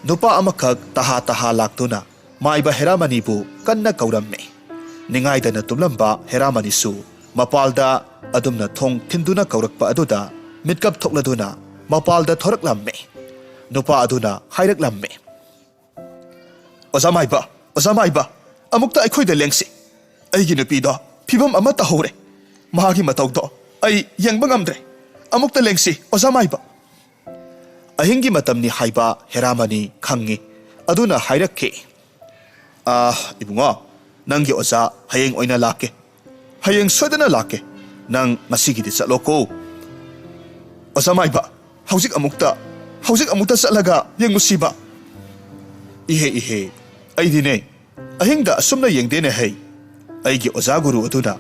ꯅꯨꯄꯥ ꯑꯃꯈꯛ ꯇꯍꯥ ꯇꯍꯥ ꯂꯥꯛꯇꯨꯅ ꯃꯥꯏꯕ ꯍꯦꯔꯥꯃꯅꯤꯕꯨ ꯀꯟꯅ ꯀꯧꯔꯝꯃꯤ꯫ ꯅꯤꯡꯉꯥꯏꯗꯅ ꯇꯨꯝꯂꯝꯕ ꯍꯦꯔꯥꯃꯅꯤꯁꯨ ꯃꯄꯥꯜꯗ ꯑꯗꯨꯝꯅ ꯊꯣꯡ ꯊꯤꯟꯗꯨꯅ ꯀꯧꯔꯛꯄ ꯑꯗꯨꯗ ꯃꯤꯠꯀꯞ ꯊꯣꯛꯂꯗꯨꯅ ꯃꯄꯥꯜꯗ ꯊꯣꯔꯛꯂꯝꯃꯤ꯫ ꯅꯨꯄꯥ ꯑꯗꯨꯅ ꯍꯥꯏꯔꯛꯂꯝꯃꯤ, "ꯑꯣꯖꯥ ꯃꯥꯏꯕ, ꯑꯣꯖꯥ ꯃꯥꯏꯕ, ꯑꯃꯨꯛꯇ ꯑꯩꯈꯣꯏꯗ ꯂꯦꯡꯁꯤ꯫ ꯑꯩꯒꯤ ꯅꯨꯄꯤꯗꯣ ꯐꯤꯕꯝ ꯑꯃ ꯇꯥꯍꯧꯔꯦ꯫ ꯃꯍꯥꯛꯀꯤ ꯃꯇꯧꯗꯣ ꯑꯩ ꯌꯦꯡꯕ ꯉꯝꯗ꯭ꯔꯦ꯫ ꯑꯃꯨꯛꯇ ꯂꯦꯡꯁꯤ, ꯑꯣꯖꯥ ꯃꯥꯏꯕ"꯫ ꯑꯍꯤꯡꯒꯤ ꯃꯇꯝꯅꯤ ꯍꯥꯏꯕ ꯍꯦꯔꯥꯃꯅꯤ ꯈꯪꯉꯤ꯫ ꯑꯗꯨꯅ ꯍꯥꯏꯔꯛꯈꯤ, "ꯑꯥ, ꯏꯕꯨꯡꯉꯣ, ꯅꯪꯒꯤ ꯑꯣꯖꯥ ꯍꯌꯦꯡ ꯑꯣꯏꯅ ꯂꯥꯛꯀꯦ꯫ ꯍꯌꯦꯡ ꯁꯣꯏꯗꯅ ꯂꯥꯛꯀꯦ꯫ ꯅꯪ ꯉꯁꯤꯒꯤꯗꯤ ꯆꯠꯂꯣꯀꯣ"꯫ "ꯑꯣꯖꯥ ꯃꯥꯏꯕ, ꯍꯧꯖꯤꯛ ꯑꯃꯨꯛꯇ, ꯍꯧꯖꯤꯛ ꯑꯃꯨꯛꯇ ꯆꯠꯂꯒ ꯌꯦꯡꯉꯨꯁꯤꯕ"꯫ "ꯏꯍꯦ, ꯏꯍꯦ, ꯑꯩꯗꯤꯅꯦ, ꯑꯍꯤꯡꯗ ꯑꯁꯨꯝꯅ ꯌꯦꯡꯗꯦꯅꯦ ꯍꯩ꯫ ꯑꯩꯒꯤ ꯑꯣꯖꯥ ꯒꯨꯔꯨ ꯑꯗꯨꯅ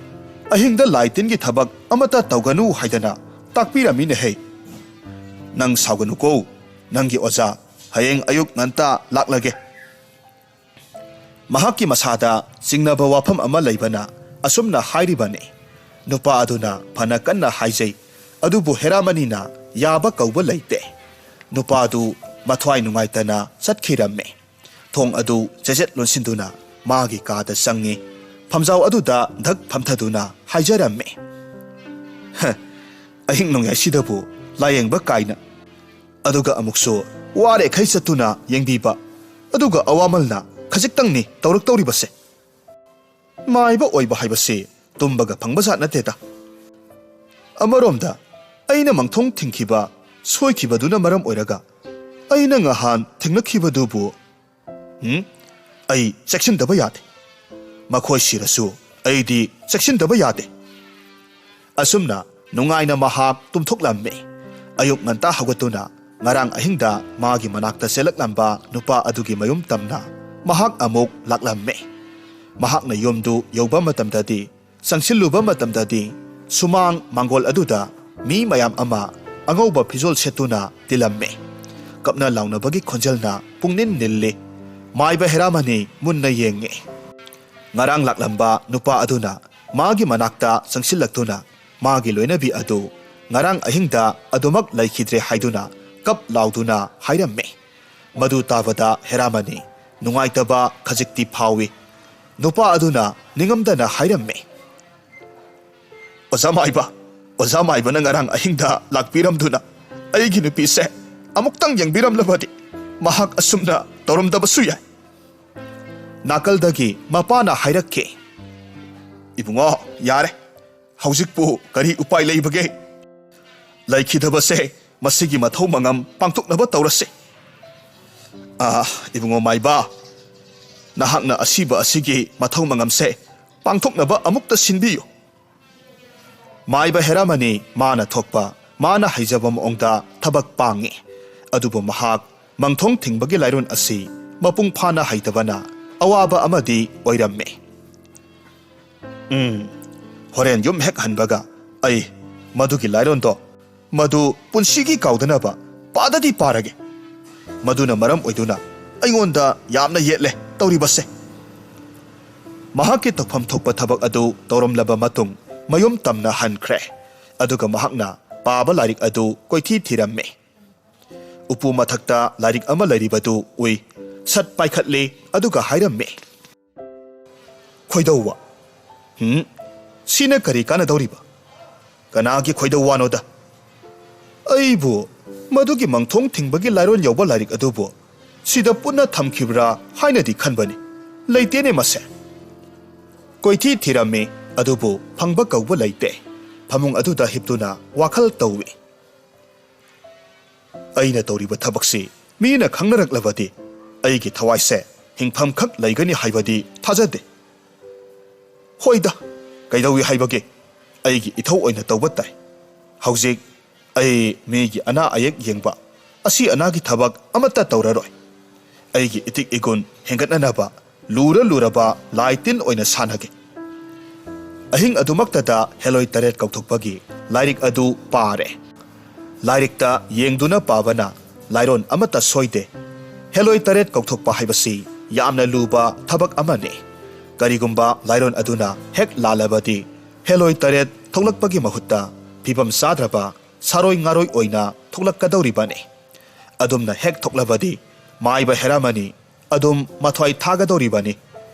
ꯑꯍꯤꯡꯗ ꯂꯥꯏ ꯇꯤꯟꯒꯤ ꯊꯕꯛ ꯑꯃꯠꯇ ꯇꯧꯒꯅꯨ ꯍꯥꯏꯗꯅ ꯇꯥꯛꯄꯤꯔꯝꯃꯤꯅꯦ ꯍꯩ꯫ ꯅꯪ ꯁꯥꯎꯒꯅꯨꯀꯣ, ꯅꯪꯒꯤ ꯑꯣꯖꯥ ꯍꯌꯦꯡ ꯑꯌꯨꯛ ꯉꯟꯇꯥ ꯂꯥꯛꯂꯒꯦ"꯫ ꯃꯍꯥꯛꯀꯤ ꯃꯁꯥꯗ ꯆꯤꯡꯅꯕ ꯋꯥꯐꯝ ꯑꯃ ꯂꯩꯕꯅ ꯑꯁꯨꯝꯅ ꯍꯥꯏꯔꯤꯕꯅꯤ꯫ ꯅꯨꯄꯥ ꯑꯗꯨꯅ ꯐꯅ ꯀꯟꯅ ꯍꯥꯏꯖꯩ, ꯑꯗꯨꯕꯨ ꯍꯦꯔꯥꯃꯅꯤꯅ ꯌꯥꯕ ꯀꯧꯕ ꯂꯩꯇꯦ꯫ ꯅꯨꯄꯥꯗꯨ ꯃꯊ꯭ꯋꯥꯏ ꯅꯨꯡꯉꯥꯏꯇꯅ ꯆꯠꯈꯤꯔꯝꯃꯤ꯫ ꯊꯣꯡ ꯑꯗꯨ ꯆꯦꯖꯦꯠ ꯂꯣꯟꯁꯤꯟꯗꯨꯅ ꯃꯥꯒꯤ ꯀꯥꯗ ꯆꯪꯉꯤ꯫ ꯐꯝꯖꯥꯎ ꯑꯗꯨꯗ ꯙꯛ ꯐꯝꯊꯗꯨꯅ ꯍꯥꯏꯖꯔꯝꯃꯤ, "ꯍ, ꯑꯍꯤꯡ ꯅꯣꯡꯌꯥꯏꯁꯤꯗꯕꯨ ꯂꯥꯌꯦꯡꯕ ꯀꯥꯏꯅ꯫ ꯑꯗꯨꯒ ꯑꯃꯨꯛꯁꯨ ꯋꯥꯔꯦꯈꯩ ꯆꯠꯇꯨꯅ ꯌꯦꯡꯕꯤꯕ꯫ ꯑꯗꯨꯒ ꯑꯋꯥꯃꯜꯅ ꯈꯖꯤꯛꯇꯪꯅꯤ ꯇꯧꯔꯛꯇꯧꯔꯤꯕꯁꯦ꯫ ꯃꯥꯏꯕ ꯑꯣꯏꯕ ꯍꯥꯏꯕꯁꯤ ꯇꯨꯝꯕꯒ ꯐꯪꯕꯖꯥꯠ ꯅꯠꯇꯦꯗ꯫ ꯑꯃꯔꯣꯝꯗ ꯑꯩꯅ ꯃꯪꯊꯣꯡ ꯊꯤꯡꯈꯤꯕ, ꯁꯣꯏꯈꯤꯕꯗꯨꯅ ꯃꯔꯝ ꯑꯣꯏꯔꯒ ꯑꯩꯅ ꯉꯍꯥꯟ ꯊꯦꯡꯅꯈꯤꯕꯗꯨꯕꯨ, ꯎꯝ, ꯑꯩ ꯆꯦꯛꯁꯤꯟꯗꯕ ꯌꯥꯗꯦ꯫ ꯃꯈꯣꯏ ꯁꯤꯔꯁꯨ ꯑꯩꯗꯤ ꯆꯦꯛꯁꯤꯟꯗꯕ ꯌꯥꯗꯦ"꯫ ꯑꯁꯨꯝꯅ ꯅꯨꯡꯉꯥꯏꯅ ꯃꯍꯥꯛ ꯇꯨꯝꯊꯣꯛꯂꯝꯃꯤ꯫ ꯑꯌꯨꯛ ꯉꯟꯇꯥ ꯍꯧꯒꯠꯇꯨꯅ ꯉꯔꯥꯡ ꯑꯍꯤꯡꯗ ꯃꯥꯒꯤ ꯃꯅꯥꯛꯇ ꯆꯦꯜꯂꯛꯂꯝꯕ ꯅꯨꯄꯥ ꯑꯗꯨꯒꯤ ꯃꯌꯨꯝ ꯇꯝꯅ ꯃꯍꯥꯛ ꯑꯃꯨꯛ ꯂꯥꯛꯂꯝꯃꯤ꯫ ꯃꯍꯥꯛꯅ ꯌꯨꯝꯗꯨ ꯌꯧꯕ ꯃꯇꯝꯗꯗꯤ, ꯆꯪꯁꯤꯜꯂꯨꯕ ꯃꯇꯝꯗꯗꯤ, ꯁꯨꯃꯥꯡ ꯃꯥꯡꯒꯣꯜ ꯑꯗꯨꯗ ꯃꯤ ꯃꯌꯥꯝ ꯑꯃ ꯑꯉꯧꯕ ꯐꯤꯖꯣꯜ ꯁꯦꯠꯇꯨꯅ ꯇꯤꯜꯂꯝꯃꯤ꯫ ꯀꯞꯅ ꯂꯥꯎꯅꯕꯒꯤ ꯈꯣꯟꯖꯦꯜꯅ ꯄꯨꯡꯅꯤꯟ ꯅꯤꯜꯂꯤ꯫ ꯃꯥꯏꯕ ꯍꯦꯔꯥꯃꯅꯤ ꯃꯨꯟꯅ ꯌꯦꯡꯉꯤ꯫ ꯉꯔꯥꯡ ꯂꯥꯛꯂꯝꯕ ꯅꯨꯄꯥ ꯑꯗꯨꯅ ꯃꯥꯒꯤ ꯃꯅꯥꯛꯇ ꯆꯪꯁꯤꯜꯂꯛꯇꯨꯅ ꯃꯥꯒꯤ ꯂꯣꯏꯅꯕꯤ ꯑꯗꯨ ꯉꯔꯥꯡ ꯑꯍꯤꯡꯗ ꯑꯗꯨꯃꯛ ꯂꯩꯈꯤꯗ꯭ꯔꯦ ꯍꯥꯏꯗꯨꯅ ꯀꯞ ꯂꯥꯎꯗꯨꯅ ꯍꯥꯏꯔꯝꯃꯤ꯫ ꯃꯗꯨ ꯇꯥꯕꯗ ꯍꯦꯔꯥꯃꯅꯤ ꯅꯨꯡꯉꯥꯏꯇꯕ ꯈꯖꯤꯛꯇꯤ ꯐꯥꯎꯏ꯫ ꯅꯨꯄꯥ ꯑꯗꯨꯅ ꯅꯤꯡꯉꯝꯗꯅ ꯍꯥꯏꯔꯝꯃꯤ, "ꯑꯣꯖꯥ ꯃꯥꯏꯕ, ꯑꯣꯖꯥ ꯃꯥꯏꯕꯅ ꯉꯔꯥꯡ ꯑꯍꯤꯡꯗ ꯂꯥꯛꯄꯤꯔꯝꯗꯨꯅ ꯑꯩꯒꯤ ꯅꯨꯄꯤꯁꯦ ꯑꯃꯨꯛꯇꯪ ꯌꯦꯡꯕꯤꯔꯝꯂꯕꯗꯤ ꯃꯍꯥꯛ ꯑꯁꯨꯝꯅ ꯇꯧꯔꯝꯗꯕꯁꯨ ꯌꯥꯏ"꯫ ꯅꯥꯀꯜꯗꯒꯤ ꯃꯄꯥꯅ ꯍꯥꯏꯔꯛꯈꯤ, "ꯏꯕꯨꯡꯉꯣ, ꯌꯥꯔꯦ, ꯍꯧꯖꯤꯛꯄꯨ ꯀꯔꯤ ꯎꯄꯥꯏ ꯂꯩꯕꯒꯦ? ꯂꯩꯈꯤꯗꯕꯁꯦ ꯃꯁꯤꯒꯤ ꯃꯊꯧ ꯃꯉꯝ ꯄꯥꯡꯊꯣꯛꯅꯕ ꯇꯧꯔꯁꯤ꯫ ꯑꯥ, ꯏꯕꯨꯡꯉꯣ ꯃꯥꯏꯕ, ꯅꯍꯥꯛꯅ ꯑꯁꯤꯕ ꯑꯁꯤꯒꯤ ꯃꯊꯧ ꯃꯉꯝꯁꯦ ꯄꯥꯡꯊꯣꯛꯅꯕ ꯑꯃꯨꯛꯇ ꯁꯤꯟꯕꯤꯌꯨ"꯫ ꯃꯥꯏꯕ ꯍꯦꯔꯥꯃꯅꯤ ꯃꯥꯅ ꯊꯣꯛꯄ, ꯃꯥꯅ ꯍꯩꯖꯕ ꯃꯑꯣꯡꯗ ꯊꯕꯛ ꯄꯥꯡꯉꯤ꯫ ꯑꯗꯨꯕꯨ ꯃꯍꯥꯛ ꯃꯪꯊꯣꯡ ꯊꯤꯡꯕꯒꯤ ꯂꯥꯏꯔꯣꯟ ꯑꯁꯤ ꯃꯄꯨꯡ ꯐꯥꯅ ꯍꯩꯇꯕꯅ ꯑꯋꯥꯕ ꯑꯃꯗꯤ ꯑꯣꯏꯔꯝꯃꯤ꯫ ꯎꯝ, ꯍꯣꯔꯦꯟ ꯌꯨꯝ ꯍꯦꯛ ꯍꯟꯕꯒ ꯑꯩ ꯃꯗꯨꯒꯤ ꯂꯥꯏꯔꯣꯟꯗꯣ ꯃꯗꯨ ꯄꯨꯟꯁꯤꯒꯤ ꯀꯥꯎꯗꯅꯕ ꯄꯥꯗꯗꯤ ꯄꯥꯔꯒꯦ꯫ ꯃꯗꯨꯅ ꯃꯔꯝ ꯑꯣꯏꯗꯨꯅ ꯑꯩꯉꯣꯟꯗ ꯌꯥꯝꯅ ꯌꯦꯠꯂꯦ ꯇꯧꯔꯤꯕꯁꯦ꯫ ꯃꯍꯥꯛꯀꯤ ꯇꯧꯐꯝ ꯊꯣꯛꯄ ꯊꯕꯛ ꯑꯗꯨ ꯇꯧꯔꯝꯂꯕ ꯃꯇꯨꯡ ꯃꯌꯨꯝ ꯇꯝꯅ ꯍꯟꯈ꯭ꯔꯦ꯫ ꯑꯗꯨꯒ ꯃꯍꯥꯛꯅ ꯄꯥꯕ ꯂꯥꯏꯔꯤꯛ ꯑꯗꯨ ꯀꯣꯏꯊꯤ ꯊꯤꯔꯝꯃꯤ꯫ ꯎꯄꯨ ꯃꯊꯛꯇ ꯂꯥꯏꯔꯤꯛ ꯑꯃ ꯂꯩꯔꯤꯕꯗꯨ ꯎꯏ꯫ ꯁꯠ ꯄꯥꯏꯈꯠꯂꯤ, ꯑꯗꯨꯒ ꯍꯥꯏꯔꯝꯃꯤ, "ꯈꯣꯏꯗꯧ ꯋꯥ꯫ ꯍꯨꯝ? ꯁꯤꯅ ꯀꯔꯤ ꯀꯥꯟꯅꯗꯧꯔꯤꯕ? ꯀꯅꯥꯒꯤ ꯈꯣꯏꯗꯧ ꯋꯥꯅꯣꯗ? ꯑꯩꯕꯨ ꯃꯗꯨꯒꯤ ꯃꯪꯊꯣꯡ ꯊꯤꯡꯕꯒꯤ ꯂꯥꯏꯔꯣꯟ ꯌꯧꯕ ꯂꯥꯏꯔꯤꯛ ꯑꯗꯨꯕꯨ ꯁꯤꯗ ꯄꯨꯟꯅ ꯊꯝꯈꯤꯕ꯭ꯔꯥ ꯍꯥꯏꯅꯗꯤ ꯈꯟꯕꯅꯤ꯫ ꯂꯩꯇꯦꯅꯦ ꯃꯁꯦ"꯫ ꯀꯣꯏꯊꯤ ꯊꯤꯔꯝꯃꯤ, ꯑꯗꯨꯕꯨ ꯐꯪꯕ ꯀꯧꯕ ꯂꯩꯇꯦ꯫ ꯐꯃꯨꯡ ꯑꯗꯨꯗ ꯍꯤꯞꯇꯨꯅ ꯋꯥꯈꯜ ꯇꯧꯏ꯫ "ꯑꯩꯅ ꯇꯧꯔꯤꯕ ꯊꯕꯛꯁꯤ ꯃꯤꯅ ꯈꯪꯅꯔꯛꯂꯕꯗꯤ ꯑꯩꯒꯤ ꯊꯋꯥꯏꯁꯦ ꯍꯤꯡꯐꯝ ꯈꯛ ꯂꯩꯒꯅꯤ ꯍꯥꯏꯕꯗꯤ ꯊꯥꯖꯗꯦ꯫ ꯍꯣꯏꯗ, ꯀꯩꯗꯧꯏ ꯍꯥꯏꯕꯒꯦ? ꯑꯩꯒꯤ ꯏꯊꯧ ꯑꯣꯏꯅ ꯇꯧꯕ ꯇꯥꯏ꯫ ꯍꯧꯖꯤꯛ ꯑꯩ ꯃꯤꯒꯤ ꯑꯅꯥ ꯑꯌꯦꯛ ꯌꯦꯡꯕ, ꯑꯁꯤ ꯑꯅꯥꯒꯤ ꯊꯕꯛ ꯑꯃꯠꯇ ꯇꯧꯔꯔꯣꯏ꯫ ꯑꯩꯒꯤ ꯏꯇꯤꯛ ꯏꯒꯨꯟ ꯍꯦꯟꯒꯠꯅꯅꯕ ꯂꯨꯔ ꯂꯨꯔꯕ ꯂꯥꯏ ꯇꯤꯟ ꯑꯣꯏꯅ ꯁꯥꯟꯅꯒꯦ"꯫ ꯑꯍꯤꯡ ꯑꯗꯨꯃꯛꯇꯗ ꯍꯦꯂꯣꯏ ꯇꯔꯦꯠ ꯀꯧꯊꯣꯛꯄꯒꯤ ꯂꯥꯏꯔꯤꯛ ꯑꯗꯨ ꯄꯥꯔꯦ꯫ ꯂꯥꯏꯔꯤꯛꯇ ꯌꯦꯡꯗꯨꯅ ꯄꯥꯕꯅ ꯂꯥꯏꯔꯣꯟ ꯑꯃꯠꯇ ꯁꯣꯏꯗꯦ꯫ ꯍꯦꯂꯣꯏ ꯇꯔꯦꯠ ꯀꯧꯊꯣꯛꯄ ꯍꯥꯏꯕꯁꯤ ꯌꯥꯝꯅ ꯂꯨꯕ ꯊꯕꯛ ꯑꯃꯅꯤ꯫ ꯀꯔꯤꯒꯨꯝꯕ ꯂꯥꯏꯔꯣꯟ ꯑꯗꯨꯅ ꯍꯦꯛ ꯂꯥꯜꯂꯕꯗꯤ, ꯍꯦꯂꯣꯏ ꯇꯔꯦꯠ ꯊꯣꯛꯂꯛꯄꯒꯤ ꯃꯍꯨꯠꯇ ꯐꯤꯕꯝ ꯆꯥꯗ꯭ꯔꯕ ꯁꯥꯔꯣꯏ ꯉꯥꯔꯣꯏ ꯑꯣꯏꯅ ꯊꯣꯛꯂꯛꯀꯗꯧꯔꯤꯕꯅꯤ꯫ ꯑꯗꯨꯝꯅ ꯍꯦꯛ ꯊꯣꯛꯂꯕꯗꯤ, ꯃꯥꯏꯕ ꯍꯦꯔꯥꯃꯅꯤ ꯑꯗꯨꯝ ꯃꯊ꯭ꯋꯥꯏ ꯊꯥꯒꯗꯧꯔꯤꯕꯅꯤ꯫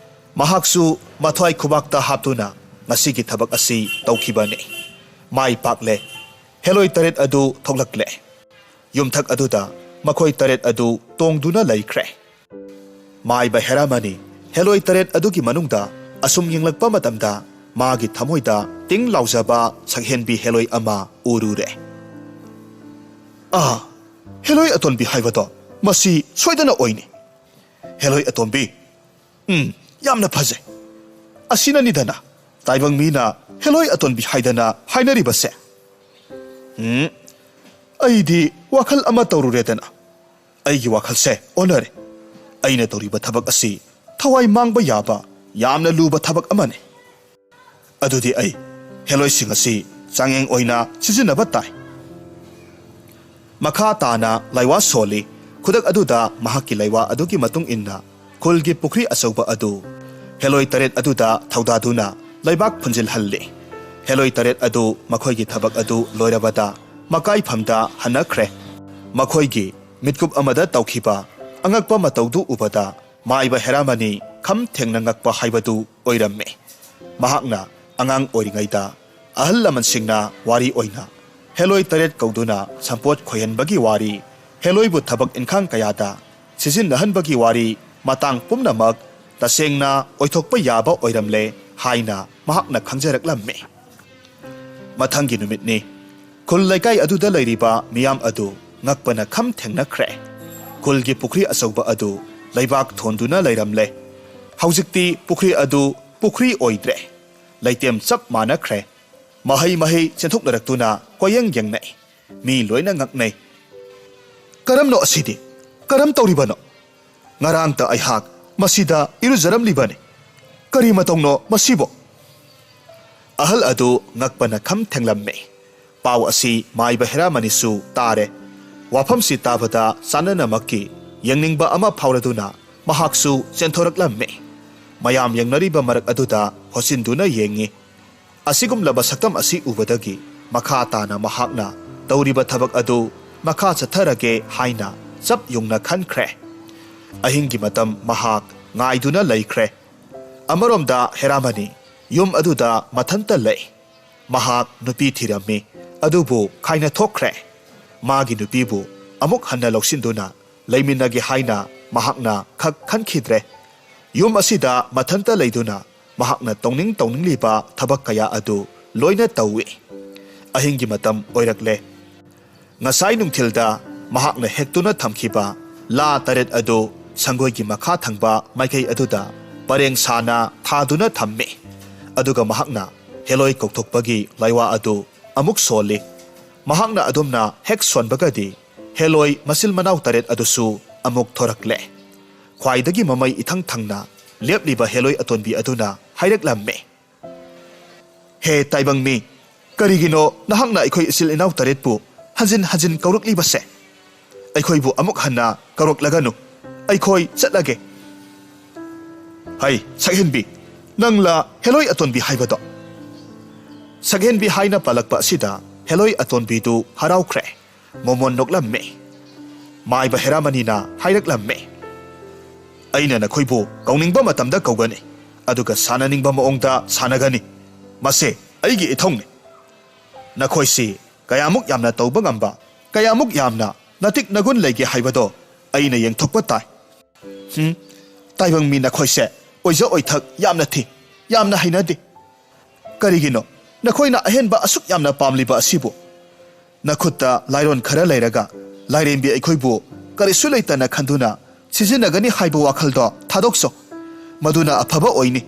ꯃꯍꯥꯛꯁꯨ ꯃꯊ꯭ꯋꯥꯏ ꯈꯨꯕꯥꯛꯇ ꯍꯥꯞꯇꯨꯅ ꯉꯁꯤꯒꯤ ꯊꯕꯛ ꯑꯁꯤ ꯇꯧꯈꯤꯕꯅꯤ꯫ ꯃꯥꯏ ꯄꯥꯛꯂꯦ꯫ ꯍꯦꯂꯣꯏ ꯇꯔꯦꯠ ꯑꯗꯨ ꯊꯣꯛꯂꯛꯂꯦ꯫ ꯌꯨꯝꯊꯛ ꯑꯗꯨꯗ ꯃꯈꯣꯏ ꯇꯔꯦꯠ ꯑꯗꯨ ꯇꯣꯡꯗꯨꯅ ꯂꯩꯈ꯭ꯔꯦ꯫ ꯃꯥꯏꯕ ꯍꯦꯔꯥꯃꯅꯤ ꯍꯦꯂꯣꯏ ꯇꯔꯦꯠ ꯑꯗꯨꯒꯤ ꯃꯅꯨꯡꯗ ꯑꯁꯨꯝ ꯌꯦꯡꯂꯛꯄ ꯃꯇꯝꯗ, ꯃꯥꯒꯤ ꯊꯃꯣꯏꯗ ꯇꯤꯡ ꯂꯥꯎꯖꯕ ꯁꯛꯍꯦꯟꯕꯤ ꯍꯦꯂꯣꯏ ꯑꯃ ꯎꯔꯨꯔꯦ꯫ "ꯑꯥ, ꯍꯦꯂꯣꯏ ꯑꯇꯣꯟꯕꯤ ꯍꯥꯏꯕꯗꯣ ꯃꯁꯤ ꯁꯣꯏꯗꯅ ꯑꯣꯏꯅꯤ꯫ ꯍꯦꯂꯣꯏ ꯑꯇꯣꯟꯕꯤ, ꯎꯝ, ꯌꯥꯝꯅ ꯐꯖꯩ꯫ ꯑꯁꯤꯅꯅꯤꯗꯅ ꯇꯥꯏꯕꯪ ꯃꯤꯅ ꯍꯦꯂꯣꯏ ꯑꯇꯣꯟꯕꯤ ꯍꯥꯏꯗꯅ ꯍꯥꯏꯅꯔꯤꯕꯁꯦ꯫ ꯎꯝ, ꯑꯩꯗꯤ ꯋꯥꯈꯜ ꯑꯃ ꯇꯧꯔꯨꯔꯦꯗꯅ꯫ ꯑꯩꯒꯤ ꯋꯥꯈꯜꯁꯦ ꯑꯣꯟꯅꯔꯦ꯫ ꯑꯩꯅ ꯇꯧꯔꯤꯕ ꯊꯕꯛ ꯑꯁꯤ ꯊꯋꯥꯏ ꯃꯥꯡꯕ ꯌꯥꯕ ꯌꯥꯝꯅ ꯂꯨꯕ ꯊꯕꯛ ꯑꯃꯅꯤ꯫ ꯑꯗꯨꯗꯤ ꯑꯩ ꯍꯦꯂꯣꯏꯁꯤꯡ ꯑꯁꯤ ꯆꯥꯡꯌꯦꯡ ꯑꯣꯏꯅ ꯁꯤꯖꯤꯟꯅꯕ ꯇꯥꯏ꯫" ꯃꯈꯥ ꯇꯥꯅ ꯂꯥꯏꯋꯥ ꯁꯣꯜꯂꯤ꯫ ꯈꯨꯗꯛ ꯑꯗꯨꯗ ꯃꯍꯥꯛꯀꯤ ꯂꯥꯏꯋꯥ ꯑꯗꯨꯒꯤ ꯃꯇꯨꯡ ꯏꯟꯅ ꯈꯨꯜꯒꯤ ꯄꯨꯈ꯭ꯔꯤ ꯑꯆꯧꯕ ꯑꯗꯨ ꯍꯦꯂꯣꯏ ꯇꯔꯦꯠ ꯑꯗꯨꯗ ꯊꯧꯗꯥꯗꯨꯅ ꯂꯩꯕꯥꯛ ꯐꯨꯟꯖꯤꯜꯍꯜꯂꯤ꯫ ꯍꯦꯂꯣꯏ ꯇꯔꯦꯠ ꯑꯗꯨ ꯃꯈꯣꯏꯒꯤ ꯊꯕꯛ ꯑꯗꯨ ꯂꯣꯏꯔꯕꯗ ꯃꯀꯥꯏꯐꯝꯗ ꯍꯟꯅꯈ꯭ꯔꯦ꯫ ꯃꯈꯣꯏꯒꯤ ꯃꯤꯠꯀꯨꯞ ꯑꯃꯗ ꯇꯧꯈꯤꯕ ꯑꯉꯛꯄ ꯃꯇꯧꯗꯨ ꯎꯕꯗ ꯃꯥꯏꯕ ꯍꯦꯔꯥꯃꯅꯤ ꯈꯝ ꯊꯦꯡꯅ ꯉꯛꯄ ꯍꯥꯏꯕꯗꯨ ꯑꯣꯏꯔꯝꯃꯤ꯫ ꯃꯍꯥꯛꯅ ꯑꯉꯥꯡ ꯑꯣꯏꯔꯤꯉꯩꯗ ꯑꯍꯜ ꯂꯃꯟꯁꯤꯡꯅ ꯋꯥꯔꯤ ꯑꯣꯏꯅ ꯍꯦꯂꯣꯏ ꯇꯔꯦꯠ ꯀꯧꯗꯨꯅ ꯁꯝꯄꯣꯠ ꯈꯣꯏꯍꯟꯕꯒꯤ ꯋꯥꯔꯤ, ꯍꯦꯂꯣꯏꯕꯨ ꯊꯕꯛ ꯏꯟꯈꯥꯡ ꯀꯌꯥꯗ ꯁꯤꯖꯤꯟꯅꯍꯟꯕꯒꯤ ꯋꯥꯔꯤ, ꯃꯇꯥꯡ ꯄꯨꯝꯅꯃꯛ ꯇꯁꯦꯡꯅ ꯑꯣꯏꯊꯣꯛꯄ ꯌꯥꯕ ꯑꯣꯏꯔꯝꯂꯦ ꯍꯥꯏꯅ ꯃꯍꯥꯛꯅ ꯈꯪꯖꯔꯛꯂꯝꯃꯤ꯫ ꯃꯊꯪꯒꯤ ꯅꯨꯃꯤꯠꯅꯤ꯫ ꯈꯨꯜ ꯂꯩꯀꯥꯏ ꯑꯗꯨꯗ ꯂꯩꯔꯤꯕ ꯃꯤꯌꯥꯝ ꯑꯗꯨ ꯉꯛꯄꯅ ꯈꯝ ꯊꯦꯡꯅꯈ꯭ꯔꯦ꯫ ꯈꯨꯜꯒꯤ ꯄꯨꯈ꯭ꯔꯤ ꯑꯆꯧꯕ ꯑꯗꯨ ꯂꯩꯕꯥꯛ ꯊꯣꯟꯗꯨꯅ ꯂꯩꯔꯝꯂꯦ꯫ ꯍꯧꯖꯤꯛꯇꯤ ꯄꯨꯈ꯭ꯔꯤ ꯑꯗꯨ ꯄꯨꯈ꯭ꯔꯤ ꯑꯣꯏꯗ꯭ꯔꯦ꯫ ꯂꯩꯇꯦꯝ ꯆꯞ ꯃꯥꯟꯅꯈ꯭ꯔꯦ꯫ ꯃꯍꯩ ꯃꯍꯩ ꯆꯦꯟꯊꯣꯛꯅꯔꯛꯇꯨꯅ ꯀꯣꯌꯦꯡ ꯌꯦꯡꯅꯩ꯫ ꯃꯤ ꯂꯣꯏꯅ ꯉꯛꯅꯩ꯫ "ꯀꯔꯝꯅꯣ ꯑꯁꯤꯗꯤ? ꯀꯔꯝ ꯇꯧꯔꯤꯕꯅꯣ? ꯉꯔꯥꯡꯇ ꯑꯩꯍꯥꯛ ꯃꯁꯤꯗ ꯏꯔꯨꯖꯔꯝꯂꯤꯕꯅꯤ꯫ ꯀꯔꯤ ꯃꯇꯧꯅꯣ ꯃꯁꯤꯕꯨ?" ꯑꯍꯜ ꯑꯗꯨ ꯉꯛꯄꯅ ꯈꯝ ꯊꯦꯡꯂꯝꯃꯤ꯫ ꯄꯥꯎ ꯑꯁꯤ ꯃꯥꯏꯕ ꯍꯦꯔꯥꯃꯅꯤꯁꯨ ꯇꯥꯔꯦ꯫ ꯋꯥꯐꯝꯁꯤ ꯇꯥꯕꯗ ꯆꯥꯟꯅꯅꯃꯛꯀꯤ ꯌꯦꯡꯅꯤꯡꯕ ꯑꯃ ꯐꯥꯎꯔꯗꯨꯅ ꯃꯍꯥꯛꯁꯨ ꯆꯦꯟꯊꯣꯔꯛꯂꯝꯃꯤ꯫ ꯃꯌꯥꯝ ꯌꯦꯡꯅꯔꯤꯕ ꯃꯔꯛ ꯑꯗꯨꯗ ꯍꯣꯠꯆꯤꯟꯗꯨꯅ ꯌꯦꯡꯉꯤ꯫ ꯑꯁꯤꯒꯨꯝꯂꯕ ꯁꯛꯇꯝ ꯑꯁꯤ ꯎꯕꯗꯒꯤ ꯃꯈꯥ ꯇꯥꯅ ꯃꯍꯥꯛꯅ ꯇꯧꯔꯤꯕ ꯊꯕꯛ ꯑꯗꯨ ꯃꯈꯥ ꯆꯠꯊꯔꯒꯦ ꯍꯥꯏꯅ ꯆꯞ ꯌꯨꯡꯅ ꯈꯟꯈ꯭ꯔꯦ꯫ ꯑꯍꯤꯡꯒꯤ ꯃꯇꯝ ꯃꯍꯥꯛ ꯉꯥꯏꯗꯨꯅ ꯂꯩꯈ꯭ꯔꯦ꯫ ꯑꯃꯔꯣꯝꯗ ꯍꯦꯔꯥꯃꯅꯤ ꯌꯨꯝ ꯑꯗꯨꯗ ꯃꯊꯟꯇ ꯂꯩ꯫ ꯃꯍꯥꯛ ꯅꯨꯄꯤ ꯊꯤꯔꯝꯃꯤ, ꯑꯗꯨꯕꯨ ꯈꯥꯏꯅ ꯊꯣꯛꯈ꯭ꯔꯦ꯫ ꯃꯥꯒꯤ ꯅꯨꯄꯤꯕꯨ ꯑꯃꯨꯛ ꯍꯟꯅ ꯂꯧꯁꯤꯟꯗꯨꯅ ꯂꯩꯃꯤꯟꯅꯒꯦ ꯍꯥꯏꯅ ꯃꯍꯥꯛꯅ ꯈꯛ ꯈꯟꯈꯤꯗ꯭ꯔꯦ꯫ ꯌꯨꯝ ꯑꯁꯤꯗ ꯃꯊꯟꯇ ꯂꯩꯗꯨꯅ ꯃꯍꯥꯛꯅ ꯇꯧꯅꯤꯡ ꯇꯧꯅꯤꯡꯂꯤꯕ ꯊꯕꯛ ꯀꯌꯥ ꯑꯗꯨ ꯂꯣꯏꯅ ꯇꯧꯏ꯫ ꯑꯍꯤꯡꯒꯤ ꯃꯇꯝ ꯑꯣꯏꯔꯛꯂꯦ꯫ ꯉꯁꯥꯏ ꯅꯨꯡꯊꯤꯜꯗ ꯃꯍꯥꯛꯅ ꯍꯦꯛꯇꯨꯅ ꯊꯝꯈꯤꯕ ꯂꯥ ꯇꯔꯦꯠ ꯑꯗꯨ ꯁꯪꯒꯣꯏꯒꯤ ꯃꯈꯥ ꯊꯪꯕ ꯃꯥꯏꯀꯩ ꯑꯗꯨꯗ ꯄꯔꯦꯡ ꯁꯥꯅ ꯊꯥꯗꯨꯅ ꯊꯝꯃꯤ꯫ ꯑꯗꯨꯒ ꯃꯍꯥꯛꯅ ꯍꯦꯂꯣꯏ ꯀꯧꯊꯣꯛꯄꯒꯤ ꯂꯥꯏꯋꯥ ꯑꯗꯨ ꯑꯃꯨꯛ ꯁꯣꯜꯂꯤ꯫ ꯃꯍꯥꯛꯅ ꯑꯗꯨꯝꯅ ꯍꯦꯛ ꯁꯣꯟꯕꯒꯗꯤ ꯍꯦꯂꯣꯏ ꯃꯆꯤꯜ ꯃꯅꯥꯎ ꯇꯔꯦꯠ ꯑꯗꯨꯁꯨ ꯑꯃꯨꯛ ꯊꯣꯔꯛꯂꯦ꯫ ꯈ꯭ꯋꯥꯏꯗꯒꯤ ꯃꯃꯩ ꯏꯊꯪ ꯊꯪꯅ ꯂꯦꯞꯂꯤꯕ ꯍꯦꯂꯣꯏ ꯑꯇꯣꯟꯕꯤ ꯑꯗꯨꯅ ꯍꯥꯏꯔꯛꯂꯝꯃꯤ, "ꯍꯦ ꯇꯥꯏꯕꯪ ꯃꯤ, ꯀꯔꯤꯒꯤꯅꯣ ꯅꯍꯥꯛꯅ ꯑꯩꯈꯣꯏ ꯏꯆꯤꯜ ꯏꯅꯥꯎ ꯇꯔꯦꯠꯄꯨ ꯍꯟꯖꯤꯟ ꯍꯟꯖꯤꯟ ꯀꯧꯔꯛꯂꯤꯕꯁꯦ? ꯑꯩꯈꯣꯏꯕꯨ ꯑꯃꯨꯛ ꯍꯟꯅ ꯀꯧꯔꯛꯂꯒꯅꯨ, ꯑꯩꯈꯣꯏ ꯆꯠꯂꯒꯦ꯫" "ꯍꯩ, ꯁꯛꯍꯦꯟꯕꯤ, ꯅꯪꯂꯥ ꯍꯦꯂꯣꯏ ꯑꯇꯣꯟꯕꯤ ꯍꯥꯏꯕꯗꯣ?" ꯁꯛꯍꯦꯟꯕꯤ ꯍꯥꯏꯅ ꯄꯜꯂꯛꯄ ꯑꯁꯤꯗ ꯍꯦꯂꯣꯏ ꯑꯇꯣꯟꯕꯤꯗꯨ ꯍꯔꯥꯎꯈ꯭ꯔꯦ꯫ ꯃꯣꯃꯣꯟ ꯅꯣꯛꯂꯝꯃꯤ꯫ ꯃꯥꯏꯕ ꯍꯦꯔꯥꯃꯅꯤꯅ ꯍꯥꯏꯔꯛꯂꯝꯃꯤ, "ꯑꯩꯅ ꯅꯈꯣꯏꯕꯨ ꯀꯧꯅꯤꯡꯕ ꯃꯇꯝꯗ ꯀꯧꯒꯅꯤ, ꯑꯗꯨꯒ ꯁꯥꯟꯅꯅꯤꯡꯕ ꯃꯑꯣꯡꯗ ꯁꯥꯟꯅꯒꯅꯤ꯫ ꯃꯁꯦ ꯑꯩꯒꯤ ꯏꯊꯧꯅꯤ꯫ ꯅꯈꯣꯏꯁꯤ ꯀꯌꯥꯃꯨꯛ ꯌꯥꯝꯅ ꯇꯧꯕ ꯉꯝꯕ, ꯀꯌꯥꯃꯨꯛ ꯌꯥꯝꯅ ꯅꯇꯤꯛ ꯅꯒꯨꯟ ꯂꯩꯒꯦ ꯍꯥꯏꯕꯗꯣ ꯑꯩꯅ ꯌꯦꯡꯊꯣꯛꯄ ꯇꯥꯏ꯫" "ꯍꯨꯝ, ꯇꯥꯏꯕꯪ ꯃꯤ ꯅꯈꯣꯏꯁꯦ ꯑꯣꯏꯖ ꯑꯣꯏꯊꯛ ꯌꯥꯝꯅ ꯊꯤ, ꯌꯥꯝꯅ ꯍꯩꯅꯗꯦ꯫ ꯀꯔꯤꯒꯤꯅꯣ ꯅꯈꯣꯏꯅ ꯑꯍꯦꯟꯕ ꯑꯁꯨꯛ ꯌꯥꯝꯅ ꯄꯥꯝꯂꯤꯕ ꯑꯁꯤꯕꯨ? ꯅꯈꯨꯠꯇ ꯂꯥꯏꯔꯣꯟ ꯈꯔ ꯂꯩꯔꯒ ꯂꯥꯏꯔꯦꯝꯕꯤ ꯑꯩꯈꯣꯏꯕꯨ ꯀꯔꯤꯁꯨ ꯂꯩꯇꯅ ꯈꯟꯗꯨꯅ ꯁꯤꯖꯤꯟꯅꯒꯅꯤ ꯍꯥꯏꯕ ꯋꯥꯈꯜꯗꯣ ꯊꯥꯗꯣꯛꯆꯧ꯫ ꯃꯗꯨꯅ ꯑꯐꯕ ꯑꯣꯏꯅꯤ꯫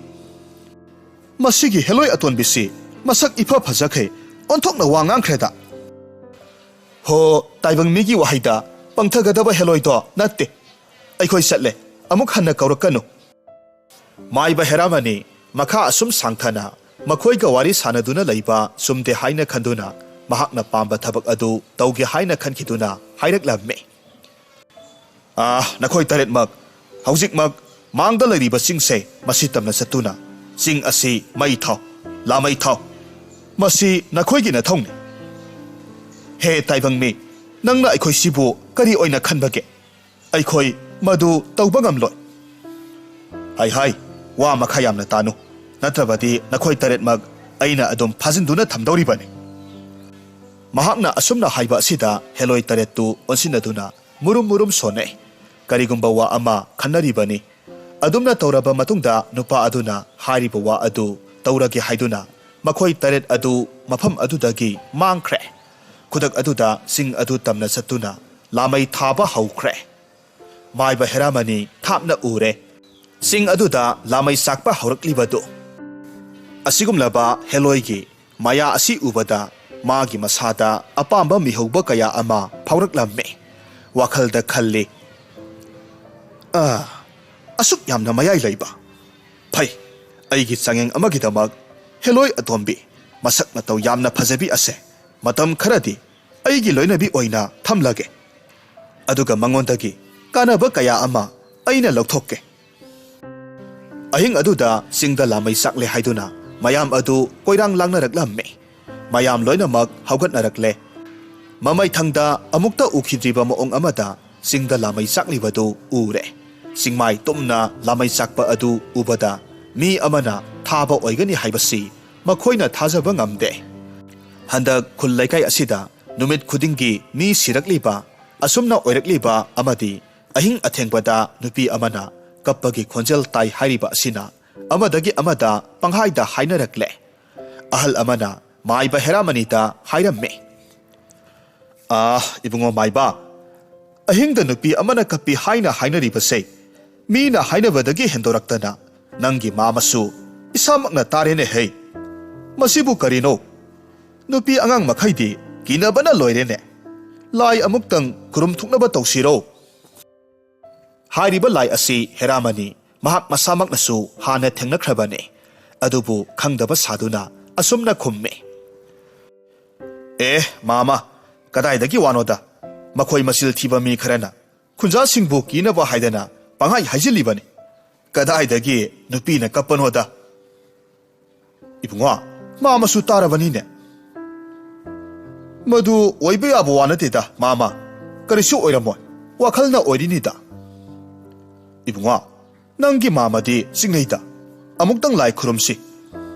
ꯃꯁꯤꯒꯤ ꯍꯦꯂꯣꯏ ꯑꯇꯣꯟꯕꯤꯁꯤ ꯃꯁꯛ ꯏꯐ ꯐꯖꯈꯩ ꯑꯣꯟꯊꯣꯛꯅ ꯋꯥ ꯉꯥꯡꯈ꯭ꯔꯦꯗ꯫" "ꯍꯣ, ꯇꯥꯏꯕꯪ ꯃꯤꯒꯤ ꯋꯥꯍꯩꯗ ꯄꯪꯊꯒꯗꯕ ꯍꯦꯂꯣꯏꯗꯣ ꯅꯠꯇꯦ꯫ ꯑꯩꯈꯣꯏ ꯆꯠꯂꯦ, ꯑꯃꯨꯛ ꯍꯟꯅ ꯀꯧꯔꯛꯀꯅꯨ꯫" ꯃꯥꯏꯕ ꯍꯦꯔꯥꯃꯅꯤ ꯃꯈꯥ ꯑꯁꯨꯝ ꯁꯥꯡꯊꯅ ꯃꯈꯣꯏꯒ ꯋꯥꯔꯤ ꯁꯥꯟꯅꯗꯨꯅ ꯂꯩꯕ ꯆꯨꯝꯗꯦ ꯍꯥꯏꯅ ꯈꯟꯗꯨꯅ ꯃꯍꯥꯛꯅ ꯄꯥꯝꯕ ꯊꯕꯛ ꯑꯗꯨ ꯇꯧꯒꯦ ꯍꯥꯏꯅ ꯈꯟꯈꯤꯗꯨꯅ ꯍꯥꯏꯔꯛꯂꯝꯃꯤ, ꯑꯥ, ꯅꯈꯣꯏ ꯇꯔꯦꯠꯃꯛ ꯍꯧꯖꯤꯛꯃꯛ ꯃꯥꯡꯗ ꯂꯩꯔꯤꯕ ꯆꯤꯡꯁꯦ ꯃꯁꯤ ꯇꯝꯅ ꯆꯠꯇꯨꯅ ꯆꯤꯡ ꯑꯁꯤ ꯃꯩ ꯊꯥꯎ, ꯂꯥꯃꯩ ꯊꯥꯎ꯫ ꯃꯁꯤ ꯅꯈꯣꯏꯒꯤ ꯅꯊꯧꯅꯤ꯫ ꯍꯦ ꯇꯥꯏꯕꯪ ꯃꯤ, ꯅꯪꯅ ꯑꯩꯈꯣꯏꯁꯤꯕꯨ ꯀꯔꯤ ꯑꯣꯏꯅ ꯈꯟꯕꯒꯦ? ꯑꯩꯈꯣꯏ ꯃꯗꯨ ꯇꯧꯕ ꯉꯝꯂꯣꯏ꯫ ꯍꯥꯏ ꯍꯥꯏ, ꯋꯥ ꯃꯈꯥ ꯌꯥꯝꯅ ꯇꯥꯅꯨ, ꯅꯠꯇ꯭ꯔꯕꯗꯤ ꯅꯈꯣꯏ ꯇꯔꯦꯠꯃꯛ ꯑꯩꯅ ꯑꯗꯨꯝ ꯐꯥꯖꯤꯟꯗꯨꯅ ꯊꯝꯗꯧꯔꯤꯕꯅꯤ꯫ ꯃꯍꯥꯛꯅ ꯑꯁꯨꯝꯅ ꯍꯥꯏꯕ ꯑꯁꯤꯗ ꯍꯦꯂꯣꯏ ꯇꯔꯦꯠꯇꯨ ꯑꯣꯟꯁꯤꯟꯅꯗꯨꯅ ꯃꯨꯔꯨꯝ ꯃꯨꯔꯨꯝ ꯁꯣꯟꯅꯩ꯫ ꯀꯔꯤꯒꯨꯝꯕ ꯋꯥ ꯑꯃ ꯈꯟꯅꯔꯤꯕꯅꯤ꯫ ꯑꯗꯨꯝꯅ ꯇꯧꯔꯕ ꯃꯇꯨꯡꯗ ꯅꯨꯄꯥ ꯑꯗꯨꯅ ꯍꯥꯏꯔꯤꯕ ꯋꯥ ꯑꯗꯨ ꯇꯧꯔꯒꯦ ꯍꯥꯏꯗꯨꯅ ꯃꯈꯣꯏ ꯇꯔꯦꯠ ꯑꯗꯨ ꯃꯐꯝ ꯑꯗꯨꯗꯒꯤ ꯃꯥꯡꯈ꯭ꯔꯦ꯫ ꯈꯨꯗꯛ ꯑꯗꯨꯗ ꯆꯤꯡ ꯑꯗꯨ ꯇꯝꯅ ꯆꯠꯇꯨꯅ ꯂꯥꯃꯩ ꯊꯥꯕ ꯍꯧꯈ꯭ꯔꯦ꯫ ꯃꯥꯏꯕ ꯍꯦꯔꯥꯃꯅꯤ ꯊꯥꯞꯅ ꯎꯔꯦ꯫ ꯆꯤꯡ ꯑꯗꯨꯗ ꯂꯥꯃꯩ ꯆꯥꯛꯄ ꯍꯧꯔꯛꯂꯤꯕꯗꯨ꯫ ꯑꯁꯤꯒꯨꯝꯂꯕ ꯍꯦꯂꯣꯏꯒꯤ ꯃꯌꯥ ꯑꯁꯤ ꯎꯕꯗ ꯃꯥꯒꯤ ꯃꯁꯥꯗ ꯑꯄꯥꯝꯕ ꯃꯤꯍꯧꯕ ꯀꯌꯥ ꯑꯃ ꯐꯥꯎꯔꯛꯂꯝꯃꯤ꯫ ꯋꯥꯈꯜꯗ ꯈꯜꯂꯤ, "ꯑꯥ, ꯑꯁꯨꯛ ꯌꯥꯝꯅ ꯃꯌꯥꯏ ꯂꯩꯕ꯫ ꯐꯩ, ꯑꯩꯒꯤ ꯆꯥꯡꯌꯦꯡ ꯑꯃꯒꯤꯗꯃꯛ ꯍꯦꯂꯣꯏ ꯑꯇꯣꯝꯕꯤ, ꯃꯁꯛ ꯃꯇꯧ ꯌꯥꯝꯅ ꯐꯖꯕꯤ ꯑꯁꯦ ꯃꯇꯝ ꯈꯔꯗꯤ ꯑꯩꯒꯤ ꯂꯣꯏꯅꯕꯤ ꯑꯣꯏꯅ ꯊꯝꯂꯒꯦ꯫ ꯑꯗꯨꯒ ꯃꯉꯣꯟꯗꯒꯤ ꯀꯥꯟꯅꯕ ꯀꯌꯥ ꯑꯃ ꯑꯩꯅ ꯂꯧꯊꯣꯛꯀꯦ꯫" ꯑꯍꯤꯡ ꯑꯗꯨꯗ ꯆꯤꯡꯗ ꯂꯥꯃꯩ ꯆꯥꯛꯂꯦ ꯍꯥꯏꯗꯨꯅ ꯃꯌꯥꯝ ꯑꯗꯨ ꯀꯣꯏꯔꯥꯡ ꯂꯥꯡꯅꯔꯛꯂꯝꯃꯤ꯫ ꯃꯌꯥꯝ ꯂꯣꯏꯅꯃꯛ ꯍꯧꯒꯠꯅꯔꯛꯂꯦ꯫ ꯃꯃꯩꯊꯪꯗ ꯑꯃꯨꯛꯇ ꯎꯈꯤꯗ꯭ꯔꯤꯕ ꯃꯑꯣꯡ ꯑꯃꯗ ꯆꯤꯡꯗ ꯂꯥꯃꯩ ꯆꯥꯛꯂꯤꯕꯗꯨ ꯎꯔꯦ꯫ ꯆꯤꯡꯃꯥꯏ ꯇꯨꯝꯅ ꯂꯥꯃꯩ ꯆꯥꯛꯄ ꯑꯗꯨ ꯎꯕꯗ ꯃꯤ ꯑꯃꯅ ꯊꯥꯕ ꯑꯣꯏꯒꯅꯤ ꯍꯥꯏꯕꯁꯤ ꯃꯈꯣꯏꯅ ꯊꯥꯖꯕ ꯉꯝꯗꯦ꯫ ꯍꯟꯗꯛ ꯈꯨꯜ ꯂꯩꯀꯥꯏ ꯑꯁꯤꯗ ꯅꯨꯃꯤꯠ ꯈꯨꯗꯤꯡꯒꯤ ꯃꯤ ꯁꯤꯔꯛꯂꯤꯕ, ꯑꯁꯨꯝꯅ ꯑꯣꯏꯔꯛꯂꯤꯕ ꯑꯃꯗꯤ ꯑꯍꯤꯡ ꯑꯊꯦꯡꯕꯗ ꯅꯨꯄꯤ ꯑꯃꯅ ꯀꯞꯄꯒꯤ ꯈꯣꯟꯖꯦꯜ ꯇꯥꯏ ꯍꯥꯏꯔꯤꯕ ꯑꯁꯤꯅ ꯑꯃꯗꯒꯤ ꯑꯃꯗ ꯄꯪꯍꯥꯏꯗ ꯍꯥꯏꯅꯔꯛꯂꯦ꯫ ꯑꯍꯜ ꯑꯃꯅ ꯃꯥꯏꯕ ꯍꯦꯔꯥꯃꯅꯤꯗ ꯍꯥꯏꯔꯝꯃꯤ, "ꯑꯥ, ꯏꯕꯨꯡꯉꯣ ꯃꯥꯏꯕ, ꯑꯍꯤꯡꯗ ꯅꯨꯄꯤ ꯑꯃꯅ ꯀꯞꯄꯤ ꯍꯥꯏꯅ ꯍꯥꯏꯅꯔꯤꯕꯁꯦ ꯃꯤꯅ ꯍꯥꯏꯅꯕꯗꯒꯤ ꯍꯦꯟꯗꯣꯔꯛꯇꯅ ꯅꯪꯒꯤ ꯃꯥꯃꯁꯨ ꯏꯁꯥꯃꯛꯅ ꯇꯥꯔꯦꯅꯦ ꯍꯦ꯫ ꯃꯁꯤꯕꯨ ꯀꯔꯤꯅꯣ? ꯅꯨꯄꯤ ꯑꯉꯥꯡ ꯃꯈꯩꯗꯤ ꯀꯤꯅꯕꯅ ꯂꯣꯏꯔꯦꯅꯦ꯫ ꯂꯥꯏ ꯑꯃꯨꯛꯇꯪ ꯈꯨꯔꯨꯝ ꯊꯣꯛꯅꯕ ꯇꯧꯁꯤꯔꯣ?" ꯍꯥꯏꯔꯤꯕ ꯂꯥꯏ ꯑꯁꯤ ꯍꯦꯔꯥꯃꯅꯤ ꯃꯍꯥꯛ ꯃꯁꯥꯃꯛꯅꯁꯨ ꯍꯥꯟꯅ ꯊꯦꯡꯅꯈ꯭ꯔꯕꯅꯤ꯫ ꯑꯗꯨꯕꯨ ꯈꯪꯗꯕ ꯁꯥꯗꯨꯅ ꯑꯁꯨꯝꯅ ꯈꯨꯝꯃꯤ, "ꯑꯦ, ꯃꯥꯃ, ꯀꯗꯥꯏꯗꯒꯤ ꯋꯥꯅꯣꯗ? ꯃꯈꯣꯏ ꯃꯆꯤꯜ ꯊꯤꯕ ꯃꯤ ꯈꯔꯅ ꯈꯨꯟꯖꯥꯁꯤꯡꯕꯨ ꯀꯤꯅꯕ ꯍꯥꯏꯗꯅ ꯄꯪꯍꯥꯏ ꯍꯥꯏꯖꯤꯜꯂꯤꯕꯅꯤ꯫ ꯀꯗꯥꯏꯗꯒꯤ ꯅꯨꯄꯤꯅ ꯀꯞꯄꯅꯣꯗ꯫ ꯏꯕꯨꯡꯉꯣ, ꯃꯥꯃꯁꯨ ꯇꯥꯔꯕꯅꯤꯅꯦ꯫ ꯃꯗꯨ ꯑꯣꯏꯕ ꯌꯥꯕ ꯋꯥ ꯅꯠꯇꯦꯗ, ꯃꯥꯃ꯫ ꯀꯔꯤꯁꯨ ꯑꯣꯏꯔꯝꯃꯣꯏ꯫ ꯋꯥꯈꯜꯅ ꯑꯣꯏꯔꯤꯅꯤꯗ꯫ ꯏꯕꯨꯡꯉꯣ, ꯅꯪꯒꯤ ꯃꯥꯃꯗꯤ ꯆꯤꯡꯅꯩꯗ꯫ ꯑꯃꯨꯛꯇꯪ ꯂꯥꯏ ꯈꯨꯔꯨꯝꯁꯤ꯫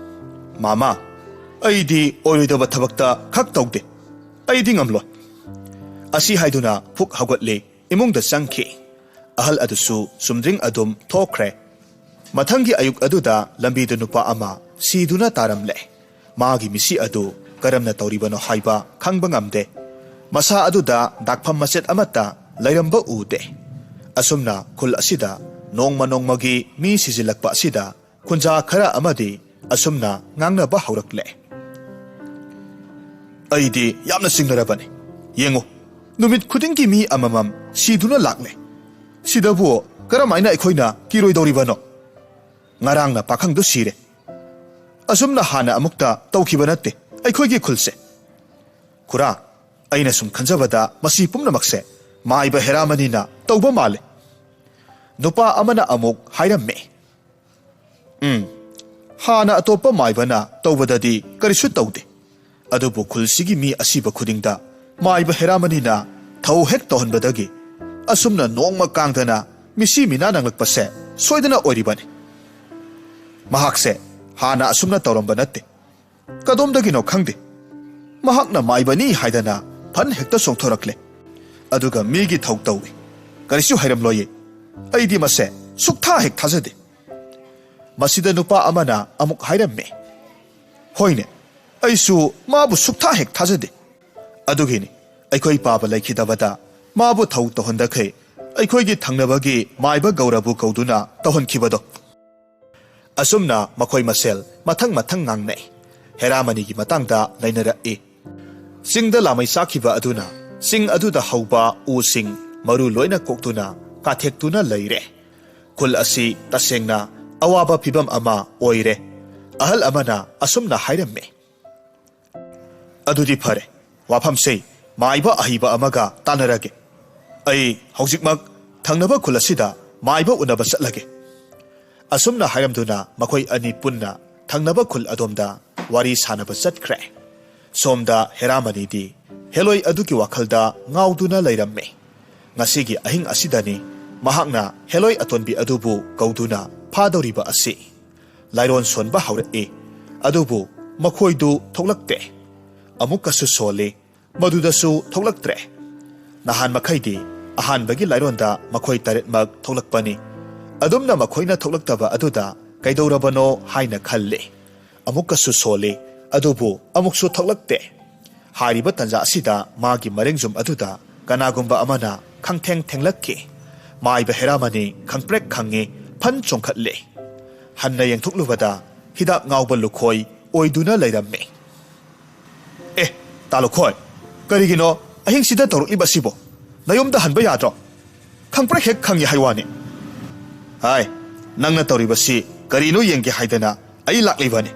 ꯃꯥꯃ, ꯑꯩꯗꯤ ꯑꯣꯏꯔꯣꯏꯗꯕ ꯊꯕꯛꯇ ꯈꯛ ꯇꯧꯗꯦ꯫ ꯑꯩꯗꯤ ꯉꯝꯂꯣꯏ꯫ ꯑꯁꯤ ꯍꯥꯏꯗꯨꯅ ꯐꯨꯛ ꯍꯧꯒꯠꯂꯦ, ꯏꯃꯨꯡꯗ ꯆꯪꯈꯤ꯫ ꯑꯍꯜ ꯑꯗꯨꯁꯨ ꯆꯨꯝꯗ꯭ꯔꯤꯡ ꯑꯗꯨꯝ ꯊꯣꯛꯈ꯭ꯔꯦ꯫ ꯃꯊꯪꯒꯤ ꯑꯌꯨꯛ ꯑꯗꯨꯗ ꯂꯝꯕꯤꯗ ꯅꯨꯄꯥ ꯑꯃ ꯁꯤꯗꯨꯅ ꯇꯥꯔꯝꯂꯦ꯫ ꯃꯥꯒꯤ ꯃꯤꯁꯤ ꯑꯗꯨ ꯀꯔꯝꯅ ꯇꯧꯔꯤꯕꯅꯣ ꯍꯥꯏꯕ ꯈꯪꯕ ꯉꯝꯗꯦ꯫ ꯃꯁꯥ ꯑꯗꯨꯗ ꯗꯥꯛꯐꯝ ꯃꯆꯦꯠ ꯑꯃꯠꯇ ꯂꯩꯔꯝꯕ ꯎꯗꯦ꯫ ꯑꯁꯨꯝꯅ ꯈꯨꯜ ꯑꯁꯤꯗ ꯅꯣꯡꯃ ꯅꯣꯡꯃꯒꯤ ꯃꯤ ꯁꯤꯖꯤꯜꯂꯛꯄ ꯑꯁꯤꯗ ꯈꯨꯟꯖꯥ ꯈꯔ ꯑꯃꯗꯤ ꯑꯁꯨꯝꯅ ꯉꯥꯡꯅꯕ ꯍꯧꯔꯛꯂꯦ꯫ ꯑꯩꯗꯤ ꯌꯥꯝꯅ ꯆꯤꯡꯅꯔꯕꯅꯤ꯫ ꯌꯦꯡꯉꯨ, ꯅꯨꯃꯤꯠ ꯈꯨꯗꯤꯡꯒꯤ ꯃꯤ ꯑꯃꯃꯝ ꯁꯤꯗꯨꯅ ꯂꯥꯛꯂꯦ꯫ ꯁꯤꯗꯕꯨ ꯀꯔꯝꯍꯥꯏꯅ ꯑꯩꯈꯣꯏꯅ ꯀꯤꯔꯣꯏꯗꯧꯔꯤꯕꯅꯣ? ꯉꯔꯥꯡꯅ ꯄꯥꯈꯪꯗꯨ ꯁꯤꯔꯦ꯫ ꯑꯁꯨꯝꯅ ꯍꯥꯟꯅ ꯑꯃꯨꯛꯇ ꯇꯧꯈꯤꯕ ꯅꯠꯇꯦ ꯑꯩꯈꯣꯏꯒꯤ ꯈꯨꯜꯁꯦ꯫ ꯈꯨꯔꯥ, ꯑꯩꯅ ꯁꯨꯝ ꯈꯟꯖꯕꯗ ꯃꯁꯤ ꯄꯨꯝꯅꯃꯛꯁꯦ ꯃꯥꯏꯕ ꯍꯦꯔꯥꯃꯅꯤꯅ ꯇꯧꯕ ꯃꯥꯜꯂꯦ꯫ ꯅꯨꯄꯥ ꯑꯃꯅ ꯑꯃꯨꯛ ꯍꯥꯏꯔꯝꯃꯦ꯫ ꯎꯝ, ꯍꯥꯟꯅ ꯑꯇꯣꯞꯄ ꯃꯥꯏꯕꯅ ꯇꯧꯕꯗꯗꯤ ꯀꯔꯤꯁꯨ ꯇꯧꯗꯦ꯫ ꯑꯗꯨꯕꯨ ꯈꯨꯜꯁꯤꯒꯤ ꯃꯤ ꯑꯁꯤꯕ ꯈꯨꯗꯤꯡꯗ ꯃꯥꯏꯕ ꯍꯦꯔꯥꯃꯅꯤꯅ ꯊꯧ ꯍꯦꯛ ꯇꯧꯍꯟꯕꯗꯒꯤ ꯑꯁꯨꯝꯅ ꯅꯣꯡꯃ ꯀꯥꯡꯗꯅ ꯃꯤꯁꯤ ꯃꯤꯅꯥ ꯅꯪꯂꯛꯄꯁꯦ ꯁꯣꯏꯗꯅ ꯑꯣꯏꯔꯤꯕꯅꯤ꯫ ꯃꯍꯥꯛꯁꯦ ꯍꯥꯟꯅ ꯑꯁꯨꯝꯅ ꯇꯧꯔꯝꯕ ꯅꯠꯇꯦ꯫ ꯀꯗꯣꯝꯗꯒꯤꯅꯣ ꯈꯪꯗꯦ, ꯃꯍꯥꯛꯅ ꯃꯥꯏꯕꯅꯤ ꯍꯥꯏꯗꯅ ꯐꯟ ꯍꯦꯛꯇ ꯆꯣꯡꯊꯣꯔꯛꯂꯦ꯫ ꯑꯗꯨꯒ ꯃꯤꯒꯤ ꯊꯧ ꯇꯧꯏ꯫ ꯀꯔꯤꯁꯨ ꯍꯩꯔꯝꯂꯣꯏꯌꯦ꯫ ꯑꯩꯗꯤ ꯃꯁꯦ ꯁꯨꯛꯊꯥ ꯍꯦꯛ ꯊꯥꯖꯗꯦ꯫ ꯃꯁꯤꯗ ꯅꯨꯄꯥ ꯑꯃꯅ ꯑꯃꯨꯛ ꯍꯥꯏꯔꯝꯃꯦ꯫ ꯍꯣꯏꯅꯦ, ꯑꯩꯁꯨ ꯃꯥꯕꯨ ꯁꯨꯛꯊꯥ ꯍꯦꯛ ꯊꯥꯖꯗꯦ꯫ ꯑꯗꯨꯒꯤꯅꯤ ꯑꯩꯈꯣꯏ ꯄꯥꯕ ꯂꯩꯈꯤꯗꯕꯗ ꯃꯥꯕꯨ ꯊꯧ ꯇꯧꯍꯟꯗꯈꯩ ꯑꯩꯈꯣꯏꯒꯤ ꯊꯪꯅꯕꯒꯤ ꯃꯥꯏꯕ ꯒꯧꯔꯕꯨ ꯀꯧꯗꯨꯅ ꯇꯧꯍꯟꯈꯤꯕꯗꯣ꯫ ꯑꯁꯨꯝꯅ ꯃꯈꯣꯏ ꯃꯁꯦꯜ ꯃꯊꯪ ꯃꯊꯪ ꯉꯥꯡꯅꯩ꯫ ꯍꯦꯔꯥꯃꯅꯤꯒꯤ ꯃꯇꯥꯡꯗ ꯅꯩꯅꯔꯛꯏ꯫ ꯆꯤꯡꯗ ꯂꯥꯃꯩ ꯆꯥꯈꯤꯕ ꯑꯗꯨꯅ ꯆꯤꯡ ꯑꯗꯨꯗ ꯍꯧꯕ ꯎꯁꯤꯡ ꯃꯔꯨ ꯂꯣꯏꯅ ꯀꯣꯛꯇꯨꯅ ꯀꯥꯊꯦꯛꯇꯨꯅ ꯂꯩꯔꯦ꯫ ꯈꯨꯜ ꯑꯁꯤ ꯇꯁꯦꯡꯅ ꯑꯋꯥꯕ ꯐꯤꯕꯝ ꯑꯃ ꯑꯣꯏꯔꯦ꯫ ꯑꯍꯜ ꯑꯃꯅ ꯑꯁꯨꯝꯅ ꯍꯥꯏꯔꯝꯃꯤ꯫ ꯑꯗꯨꯗꯤ ꯐꯔꯦ, ꯋꯥꯐꯝꯁꯦ ꯃꯥꯏꯕ ꯑꯍꯩꯕ ꯑꯃꯒ ꯇꯥꯟꯅꯔꯒꯦ꯫ ꯑꯩ ꯍꯧꯖꯤꯛꯃꯛ ꯊꯪꯅꯕ ꯈꯨꯜ ꯑꯁꯤꯗ ꯃꯥꯏꯕ ꯎꯅꯕ ꯆꯠꯂꯒꯦ꯫ ꯑꯁꯨꯝꯅ ꯍꯥꯏꯔꯝꯗꯨꯅ ꯃꯈꯣꯏ ꯑꯅꯤ ꯄꯨꯟꯅ ꯊꯪꯅꯕ ꯈꯨꯜ ꯑꯗꯣꯝꯗ ꯋꯥꯔꯤ ꯁꯥꯟꯅꯕ ꯆꯠꯈ꯭ꯔꯦ꯫ ꯁꯣꯝꯗ ꯍꯦꯔꯥꯃꯅꯤꯗꯤ ꯍꯦꯂꯣꯏ ꯑꯗꯨꯒꯤ ꯋꯥꯈꯜꯗ ꯉꯥꯎꯗꯨꯅ ꯂꯩꯔꯝꯃꯤ꯫ ꯉꯁꯤꯒꯤ ꯑꯍꯤꯡ ꯑꯁꯤꯗꯅꯤ ꯃꯍꯥꯛꯅ ꯍꯦꯂꯣꯏ ꯑꯇꯣꯟꯕꯤ ꯑꯗꯨꯕꯨ ꯀꯧꯗꯨꯅ ꯐꯥꯗꯧꯔꯤꯕ ꯑꯁꯤ꯫ ꯂꯥꯏꯔꯣꯟ ꯁꯣꯟꯕ ꯍꯧꯔꯛꯏ, ꯑꯗꯨꯕꯨ ꯃꯈꯣꯏꯗꯨ ꯊꯣꯛꯂꯛꯇꯦ꯫ ꯑꯃꯨꯛꯀꯁꯨ ꯁꯣꯜꯂꯤ, ꯃꯗꯨꯗꯁꯨ ꯊꯣꯛꯂꯛꯇ꯭ꯔꯦ꯫ ꯅꯍꯥꯟ ꯃꯈꯩꯗꯤ ꯑꯍꯥꯟꯕꯒꯤ ꯂꯥꯏꯔꯣꯟꯗ ꯃꯈꯣꯏ ꯇꯔꯦꯠꯃꯛ ꯊꯣꯛꯂꯛꯄꯅꯤ꯫ ꯑꯗꯨꯝꯅ ꯃꯈꯣꯏꯅ ꯊꯣꯛꯂꯛꯇꯕ ꯑꯗꯨꯗ ꯀꯩꯗꯧꯔꯕꯅꯣ ꯍꯥꯏꯅ ꯈꯜꯂꯤ꯫ ꯑꯃꯨꯛꯀꯁꯨ ꯁꯣꯜꯂꯤ, ꯑꯗꯨꯕꯨ ꯑꯃꯨꯛꯁꯨ ꯊꯣꯛꯂꯛꯇꯦ꯫ ꯍꯥꯏꯔꯤꯕ ꯇꯟꯖꯥ ꯑꯁꯤꯗ ꯃꯥꯒꯤ ꯃꯔꯦꯡꯖꯨꯝ ꯑꯗꯨꯗ ꯀꯅꯥꯒꯨꯝꯕ ꯑꯃꯅ ꯈꯪꯊꯦꯡ ꯊꯦꯡꯂꯛꯈꯤ꯫ ꯃꯥꯏꯕ ꯍꯦꯔꯥꯃꯅꯤ ꯈꯪꯄ꯭ꯔꯦꯛ ꯈꯪꯉꯤ, ꯐꯟ ꯆꯣꯡꯈꯠꯂꯤ꯫ ꯍꯟꯅ ꯌꯦꯡꯊꯣꯛꯂꯨꯕꯗ ꯍꯤꯗꯥꯛ ꯉꯥꯎꯕ ꯂꯨꯈꯣꯏ ꯑꯣꯏꯗꯨꯅ ꯂꯩꯔꯝꯃꯤ꯫ "ꯑꯦ, ꯇꯥ ꯂꯨꯈꯣꯏ, ꯀꯔꯤꯒꯤꯅꯣ ꯑꯍꯤꯡꯁꯤꯗ ꯇꯧꯔꯛꯂꯤꯕ ꯑꯁꯤꯕꯣ? ꯅꯌꯨꯝꯗ ꯍꯟꯕ ꯌꯥꯗ꯭ꯔꯣ? ꯈꯪꯄ꯭ꯔꯦꯛ ꯍꯦꯛ ꯈꯪꯉꯤ ꯍꯥꯏ ꯋꯥꯅꯤ꯫" "ꯍꯥꯏ, ꯅꯪꯅ ꯇꯧꯔꯤꯕꯁꯤ ꯀꯔꯤꯅꯣ ꯌꯦꯡꯒꯦ ꯍꯥꯏꯗꯅ ꯑꯩ ꯂꯥꯛꯂꯤꯕꯅꯤ꯫"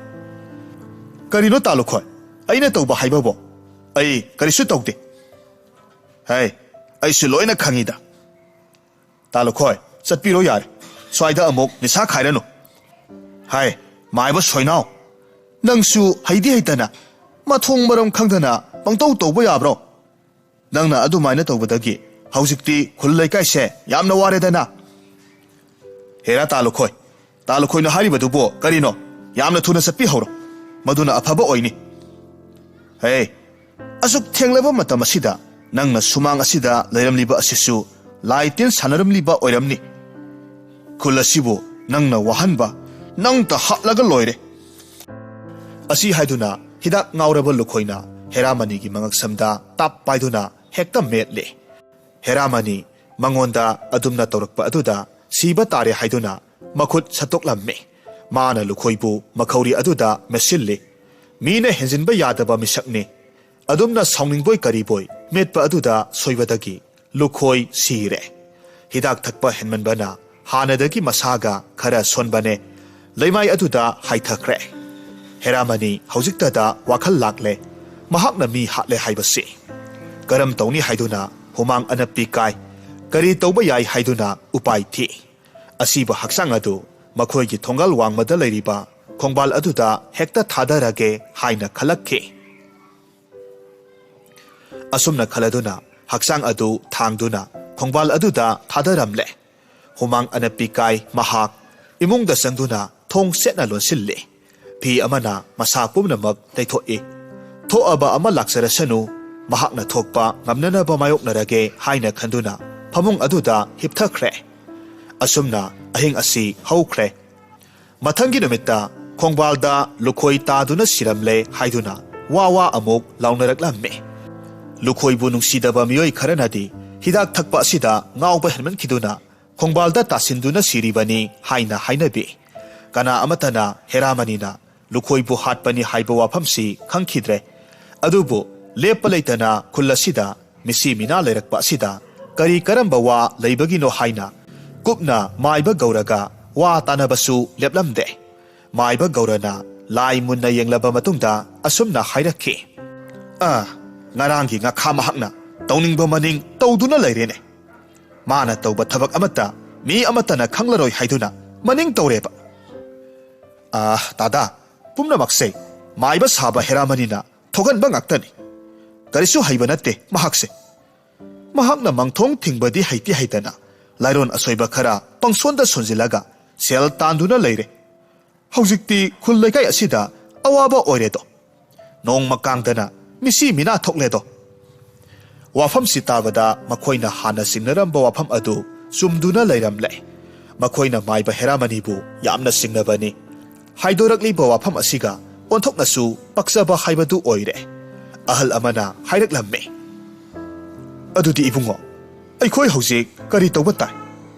"ꯀꯔꯤꯅꯣ ꯇꯥ ꯂꯨꯈꯣꯏ? ꯑꯩꯅ ꯇꯧꯕ ꯍꯥꯏꯕꯕꯣ? ꯑꯩ ꯀꯔꯤꯁꯨ ꯇꯧꯗꯦ꯫" "ꯍꯥꯏ, ꯑꯩꯁꯨ ꯂꯣꯏꯅ ꯈꯪꯉꯤꯗ꯫" "ꯇꯥ ꯂꯨꯈꯣꯏ, ꯆꯠꯄꯤꯔꯣ ꯌꯥꯔꯦ꯫ ꯁ꯭ꯋꯥꯏꯗ ꯑꯃꯨꯛ ꯅꯤꯁꯥ ꯈꯥꯏꯔꯅꯨ꯫" "ꯍꯥꯏ, ꯃꯥꯏꯕ ꯁꯣꯏꯅꯥꯎ, ꯅꯪꯁꯨ ꯍꯩꯗꯤ ꯍꯩꯇꯅ, ꯃꯊꯣꯡ ꯃꯔꯝ ꯈꯪꯗꯅ ꯄꯪꯇꯧ ꯇꯧꯕ ꯌꯥꯕ꯭ꯔꯣ? ꯅꯪꯅ ꯑꯗꯨꯃꯥꯏꯅ ꯇꯧꯕꯗꯒꯤ ꯍꯧꯖꯤꯛꯇꯤ ꯈꯨꯜ ꯂꯩꯀꯥꯏꯁꯦ ꯌꯥꯝꯅ ꯋꯥꯔꯦꯗꯅ꯫" "ꯍꯦꯔꯥ ꯇꯥ ꯂꯨꯈꯣꯏ, ꯇꯥ ꯂꯨꯈꯣꯏꯅ ꯍꯥꯏꯔꯤꯕꯗꯨꯕꯨ ꯀꯔꯤꯅꯣ? ꯌꯥꯝꯅ ꯊꯨꯅ ꯆꯠꯄꯤꯍꯧꯔꯣ, ꯃꯗꯨꯅ ꯑꯐꯕ ꯑꯣꯏꯅꯤ꯫" "ꯍꯦ, ꯑꯁꯨꯛ ꯊꯦꯡꯂꯕ ꯃꯇꯝ ꯑꯁꯤꯗ ꯅꯪꯅ ꯁꯨꯃꯥꯡ ꯑꯁꯤꯗ ꯂꯩꯔꯝꯂꯤꯕ ꯑꯁꯤꯁꯨ ꯂꯥꯏ ꯇꯤꯟ ꯁꯥꯟꯅꯔꯝꯂꯤꯕ ꯑꯣꯏꯔꯝꯅꯤ꯫ ꯈꯨꯜ ꯑꯁꯤꯕꯨ ꯅꯪꯅ ꯋꯥꯍꯟꯕ, ꯅꯪꯇ ꯍꯥꯠꯂꯒ ꯂꯣꯏꯔꯦ꯫" ꯑꯁꯤ ꯍꯥꯏꯗꯨꯅ ꯍꯤꯗꯥꯛ ꯉꯥꯎꯔꯕ ꯂꯨꯈꯣꯏꯅ ꯍꯦꯔꯥꯃꯅꯤꯒꯤ ꯃꯉꯛꯁꯝꯗ ꯇꯥꯞ ꯄꯥꯏꯗꯨꯅ ꯍꯦꯛꯇ ꯃꯦꯠꯂꯦ꯫ ꯍꯦꯔꯥꯃꯅꯤ ꯃꯉꯣꯟꯗ ꯑꯗꯨꯝꯅ ꯇꯧꯔꯛꯄ ꯑꯗꯨꯗ ꯁꯤꯕ ꯇꯥꯔꯦ ꯍꯥꯏꯗꯨꯅ ꯃꯈꯨꯠ ꯁꯠꯇꯣꯛꯂꯝꯃꯤ꯫ ꯃꯥꯅ ꯂꯨꯈꯣꯏꯕꯨ ꯃꯈꯧꯔꯤ ꯑꯗꯨꯗ ꯃꯦꯠꯁꯤꯜꯂꯤ꯫ ꯃꯤꯅ ꯍꯦꯟꯖꯤꯟꯕ ꯌꯥꯗꯕ ꯃꯤꯁꯛꯅꯤ꯫ ꯑꯗꯨꯝꯅ ꯁꯥꯎꯅꯤꯡꯕꯣꯏ ꯀꯔꯤꯕꯣꯏ ꯃꯦꯠꯄ ꯑꯗꯨꯗ ꯁꯣꯏꯕꯗꯒꯤ ꯂꯨꯈꯣꯏ ꯁꯤꯔꯦ꯫ ꯍꯤꯗꯥꯛ ꯊꯛꯄ ꯍꯦꯟꯃꯟꯕꯅ ꯍꯥꯟꯅꯗꯒꯤ ꯃꯁꯥꯒ ꯈꯔ ꯁꯣꯟꯕꯅꯦ꯫ ꯂꯩꯃꯥꯏ ꯑꯗꯨꯗ ꯍꯥꯏꯊꯈ꯭ꯔꯦ꯫ ꯍꯦꯔꯥꯃꯅꯤ ꯍꯧꯖꯤꯛꯇꯗ ꯋꯥꯈꯜ ꯂꯥꯛꯂꯦ꯫ ꯃꯍꯥꯛꯅ ꯃꯤ ꯍꯥꯠꯂꯦ ꯍꯥꯏꯕꯁꯤ꯫ ꯀꯔꯝ ꯇꯧꯅꯤ ꯍꯥꯏꯗꯨꯅ ꯍꯨꯃꯥꯡ ꯑꯅꯞꯄꯤ ꯀꯥꯏ꯫ ꯀꯔꯤ ꯇꯧꯕ ꯌꯥꯏ ꯍꯥꯏꯗꯨꯅ ꯎꯄꯥꯏ ꯊꯤ꯫ ꯑꯁꯤꯕ ꯍꯛꯆꯥꯡ ꯑꯗꯨ ꯃꯈꯣꯏꯒꯤ ꯊꯣꯡꯒꯥꯜ ꯋꯥꯡꯃꯗ ꯂꯩꯔꯤꯕ ꯈꯣꯡꯕꯥꯜ ꯑꯗꯨꯗ ꯍꯦꯛꯇ ꯊꯥꯗꯔꯒꯦ ꯍꯥꯏꯅ ꯈꯜꯂꯛꯈꯤ꯫ ꯑꯁꯨꯝꯅ ꯈꯜꯂꯗꯨꯅ ꯍꯛꯆꯥꯡ ꯑꯗꯨ ꯊꯥꯡꯗꯨꯅ ꯈꯣꯡꯕꯥꯜ ꯑꯗꯨꯗ ꯊꯥꯗꯔꯝꯂꯦ꯫ ꯍꯨꯃꯥꯡ ꯑꯅꯞꯄꯤ ꯀꯥꯏ ꯃꯍꯥꯛ꯫ ꯏꯃꯨꯡꯗ ꯆꯪꯗꯨꯅ ꯊꯣꯡ ꯁꯦꯠꯅ ꯂꯣꯟꯁꯤꯜꯂꯤ꯫ ꯐꯤ ꯑꯃꯅ ꯃꯁꯥ ꯄꯨꯝꯅꯃꯛ ꯇꯩꯊꯣꯛꯏ꯫ ꯊꯣꯛꯑꯕ ꯑꯃ ꯂꯥꯛꯆꯔꯁꯅꯨ, ꯃꯍꯥꯛꯅ ꯊꯣꯛꯄ ꯉꯝꯅꯅꯕ ꯃꯥꯌꯣꯛꯅꯔꯒꯦ ꯍꯥꯏꯅ ꯈꯟꯗꯨꯅ ꯐꯃꯨꯡ ꯑꯗꯨꯗ ꯍꯤꯞꯊꯈ꯭ꯔꯦ꯫ ꯑꯁꯨꯝꯅ ꯑꯍꯤꯡ ꯑꯁꯤ ꯍꯧꯈ꯭ꯔꯦ꯫ ꯃꯊꯪꯒꯤ ꯅꯨꯃꯤꯠꯇ ꯈꯣꯡꯕꯥꯜꯗ ꯂꯨꯈꯣꯏ ꯇꯥꯗꯨꯅ ꯁꯤꯔꯝꯂꯦ ꯍꯥꯏꯗꯨꯅ ꯋꯥ ꯋꯥ ꯑꯃꯨꯛ ꯂꯥꯎꯅꯔꯛꯂꯝꯃꯤ꯫ ꯂꯨꯈꯣꯏꯕꯨ ꯅꯨꯡꯁꯤꯗꯕ ꯃꯤꯑꯣꯏ ꯈꯔꯅꯗꯤ ꯍꯤꯗꯥꯛ ꯊꯛꯄ ꯑꯁꯤꯗ ꯉꯥꯎꯕ ꯍꯦꯟꯃꯟꯈꯤꯗꯨꯅ ꯈꯣꯡꯕꯥꯜꯗ ꯇꯥꯁꯤꯟꯗꯨꯅ ꯁꯤꯔꯤꯕꯅꯤ ꯍꯥꯏꯅ ꯍꯥꯏꯅꯕꯤ꯫ ꯀꯅꯥ ꯑꯃꯠꯇꯅ ꯍꯦꯔꯥꯃꯅꯤꯅ ꯂꯨꯈꯣꯏꯕꯨ ꯍꯥꯠꯄꯅꯤ ꯍꯥꯏꯕ ꯋꯥꯐꯝꯁꯤ ꯈꯪꯈꯤꯗ꯭ꯔꯦ꯫ ꯑꯗꯨꯕꯨ ꯂꯦꯞꯄ ꯂꯩꯇꯅ ꯈꯨꯜ ꯑꯁꯤꯗ ꯃꯤꯁꯤ ꯃꯤꯅꯥ ꯂꯩꯔꯛꯄ ꯑꯁꯤꯗ ꯀꯔꯤ ꯀꯔꯝꯕ ꯋꯥ ꯂꯩꯕꯒꯤꯅꯣ ꯍꯥꯏꯅ ꯀꯨꯞꯅ ꯃꯥꯏꯕ ꯒꯧꯔꯒ ꯋꯥ ꯇꯥꯅꯕꯁꯨ ꯂꯦꯞꯂꯝꯗꯦ꯫ ꯃꯥꯏꯕ ꯒꯧꯔꯅ ꯂꯥꯏ ꯃꯨꯟꯅ ꯌꯦꯡꯂꯕ ꯃꯇꯨꯡꯗ ꯑꯁꯨꯝꯅ ꯍꯥꯏꯔꯛꯈꯤ, "ꯑ, ꯉꯔꯥꯡꯒꯤ ꯉꯥꯈꯥ ꯃꯍꯥꯛꯅ ꯇꯧꯅꯤꯡꯕ ꯃꯅꯤꯡ ꯇꯧꯗꯨꯅ ꯂꯩꯔꯦꯅꯦ꯫ ꯃꯥꯅ ꯇꯧꯕ ꯊꯕꯛ ꯑꯃꯠꯇ ꯃꯤ ꯑꯃꯠꯇꯅ ꯈꯪꯂꯔꯣꯏ ꯍꯥꯏꯗꯨꯅ ꯃꯅꯤꯡ ꯇꯧꯔꯦꯕ꯫ ꯑꯥ, ꯇꯥꯗꯥ, ꯄꯨꯝꯅꯃꯛꯁꯦ ꯃꯥꯏꯕ ꯁꯥꯕ ꯍꯦꯔꯥꯃꯅꯤꯅ ꯊꯣꯛꯍꯟꯕ ꯉꯥꯛꯇꯅꯤ꯫ ꯀꯔꯤꯁꯨ ꯍꯩꯕ ꯅꯠꯇꯦ ꯃꯍꯥꯛꯁꯦ꯫ ꯃꯍꯥꯛꯅ ꯃꯪꯊꯣꯡ ꯊꯤꯡꯕꯗꯤ ꯍꯩꯇꯤ ꯍꯩꯇꯅ ꯂꯥꯏꯔꯣꯟ ꯑꯁꯣꯏꯕ ꯈꯔ ꯄꯪꯁꯣꯟꯗ ꯁꯣꯟꯖꯤꯜꯂꯒ ꯁꯦꯜ ꯇꯥꯟꯗꯨꯅ ꯂꯩꯔꯦ꯫ ꯍꯧꯖꯤꯛꯇꯤ ꯈꯨꯜ ꯂꯩꯀꯥꯏ ꯑꯁꯤꯗ ꯑꯋꯥꯕ ꯑꯣꯏꯔꯦꯗꯣ꯫ ꯅꯣꯡꯃ ꯀꯥꯡꯗꯅ ꯃꯤꯁꯤ ꯃꯤꯅꯥ ꯊꯣꯛꯂꯦꯗꯣ꯫" ꯋꯥꯐꯝꯁꯤ ꯇꯥꯕꯗ ꯃꯈꯣꯏꯅ ꯍꯥꯟꯅ ꯆꯤꯡꯅꯔꯝꯕ ꯋꯥꯐꯝ ꯑꯗꯨ ꯆꯨꯝꯗꯨꯅ ꯂꯩꯔꯝꯂꯦ꯫ ꯃꯈꯣꯏꯅ ꯃꯥꯏꯕ ꯍꯦꯔꯥꯃꯅꯤꯕꯨ ꯌꯥꯝꯅ ꯆꯤꯡꯅꯕꯅꯤ꯫ ꯍꯥꯏꯗꯣꯔꯛꯂꯤꯕ ꯋꯥꯐꯝ ꯑꯁꯤꯒ ꯑꯣꯟꯊꯣꯛꯅꯁꯨ ꯄꯛꯆꯕ ꯍꯥꯏꯕꯗꯨ ꯑꯣꯏꯔꯦ꯫ ꯑꯍꯜ ꯑꯃꯅ ꯍꯥꯏꯔꯛꯂꯝꯃꯤ, "ꯑꯗꯨꯗꯤ ꯏꯕꯨꯡꯉꯣ, ꯑꯩꯈꯣꯏ ꯍꯧꯖꯤꯛ ꯀꯔꯤ ꯇꯧꯕ ꯇꯥꯏ?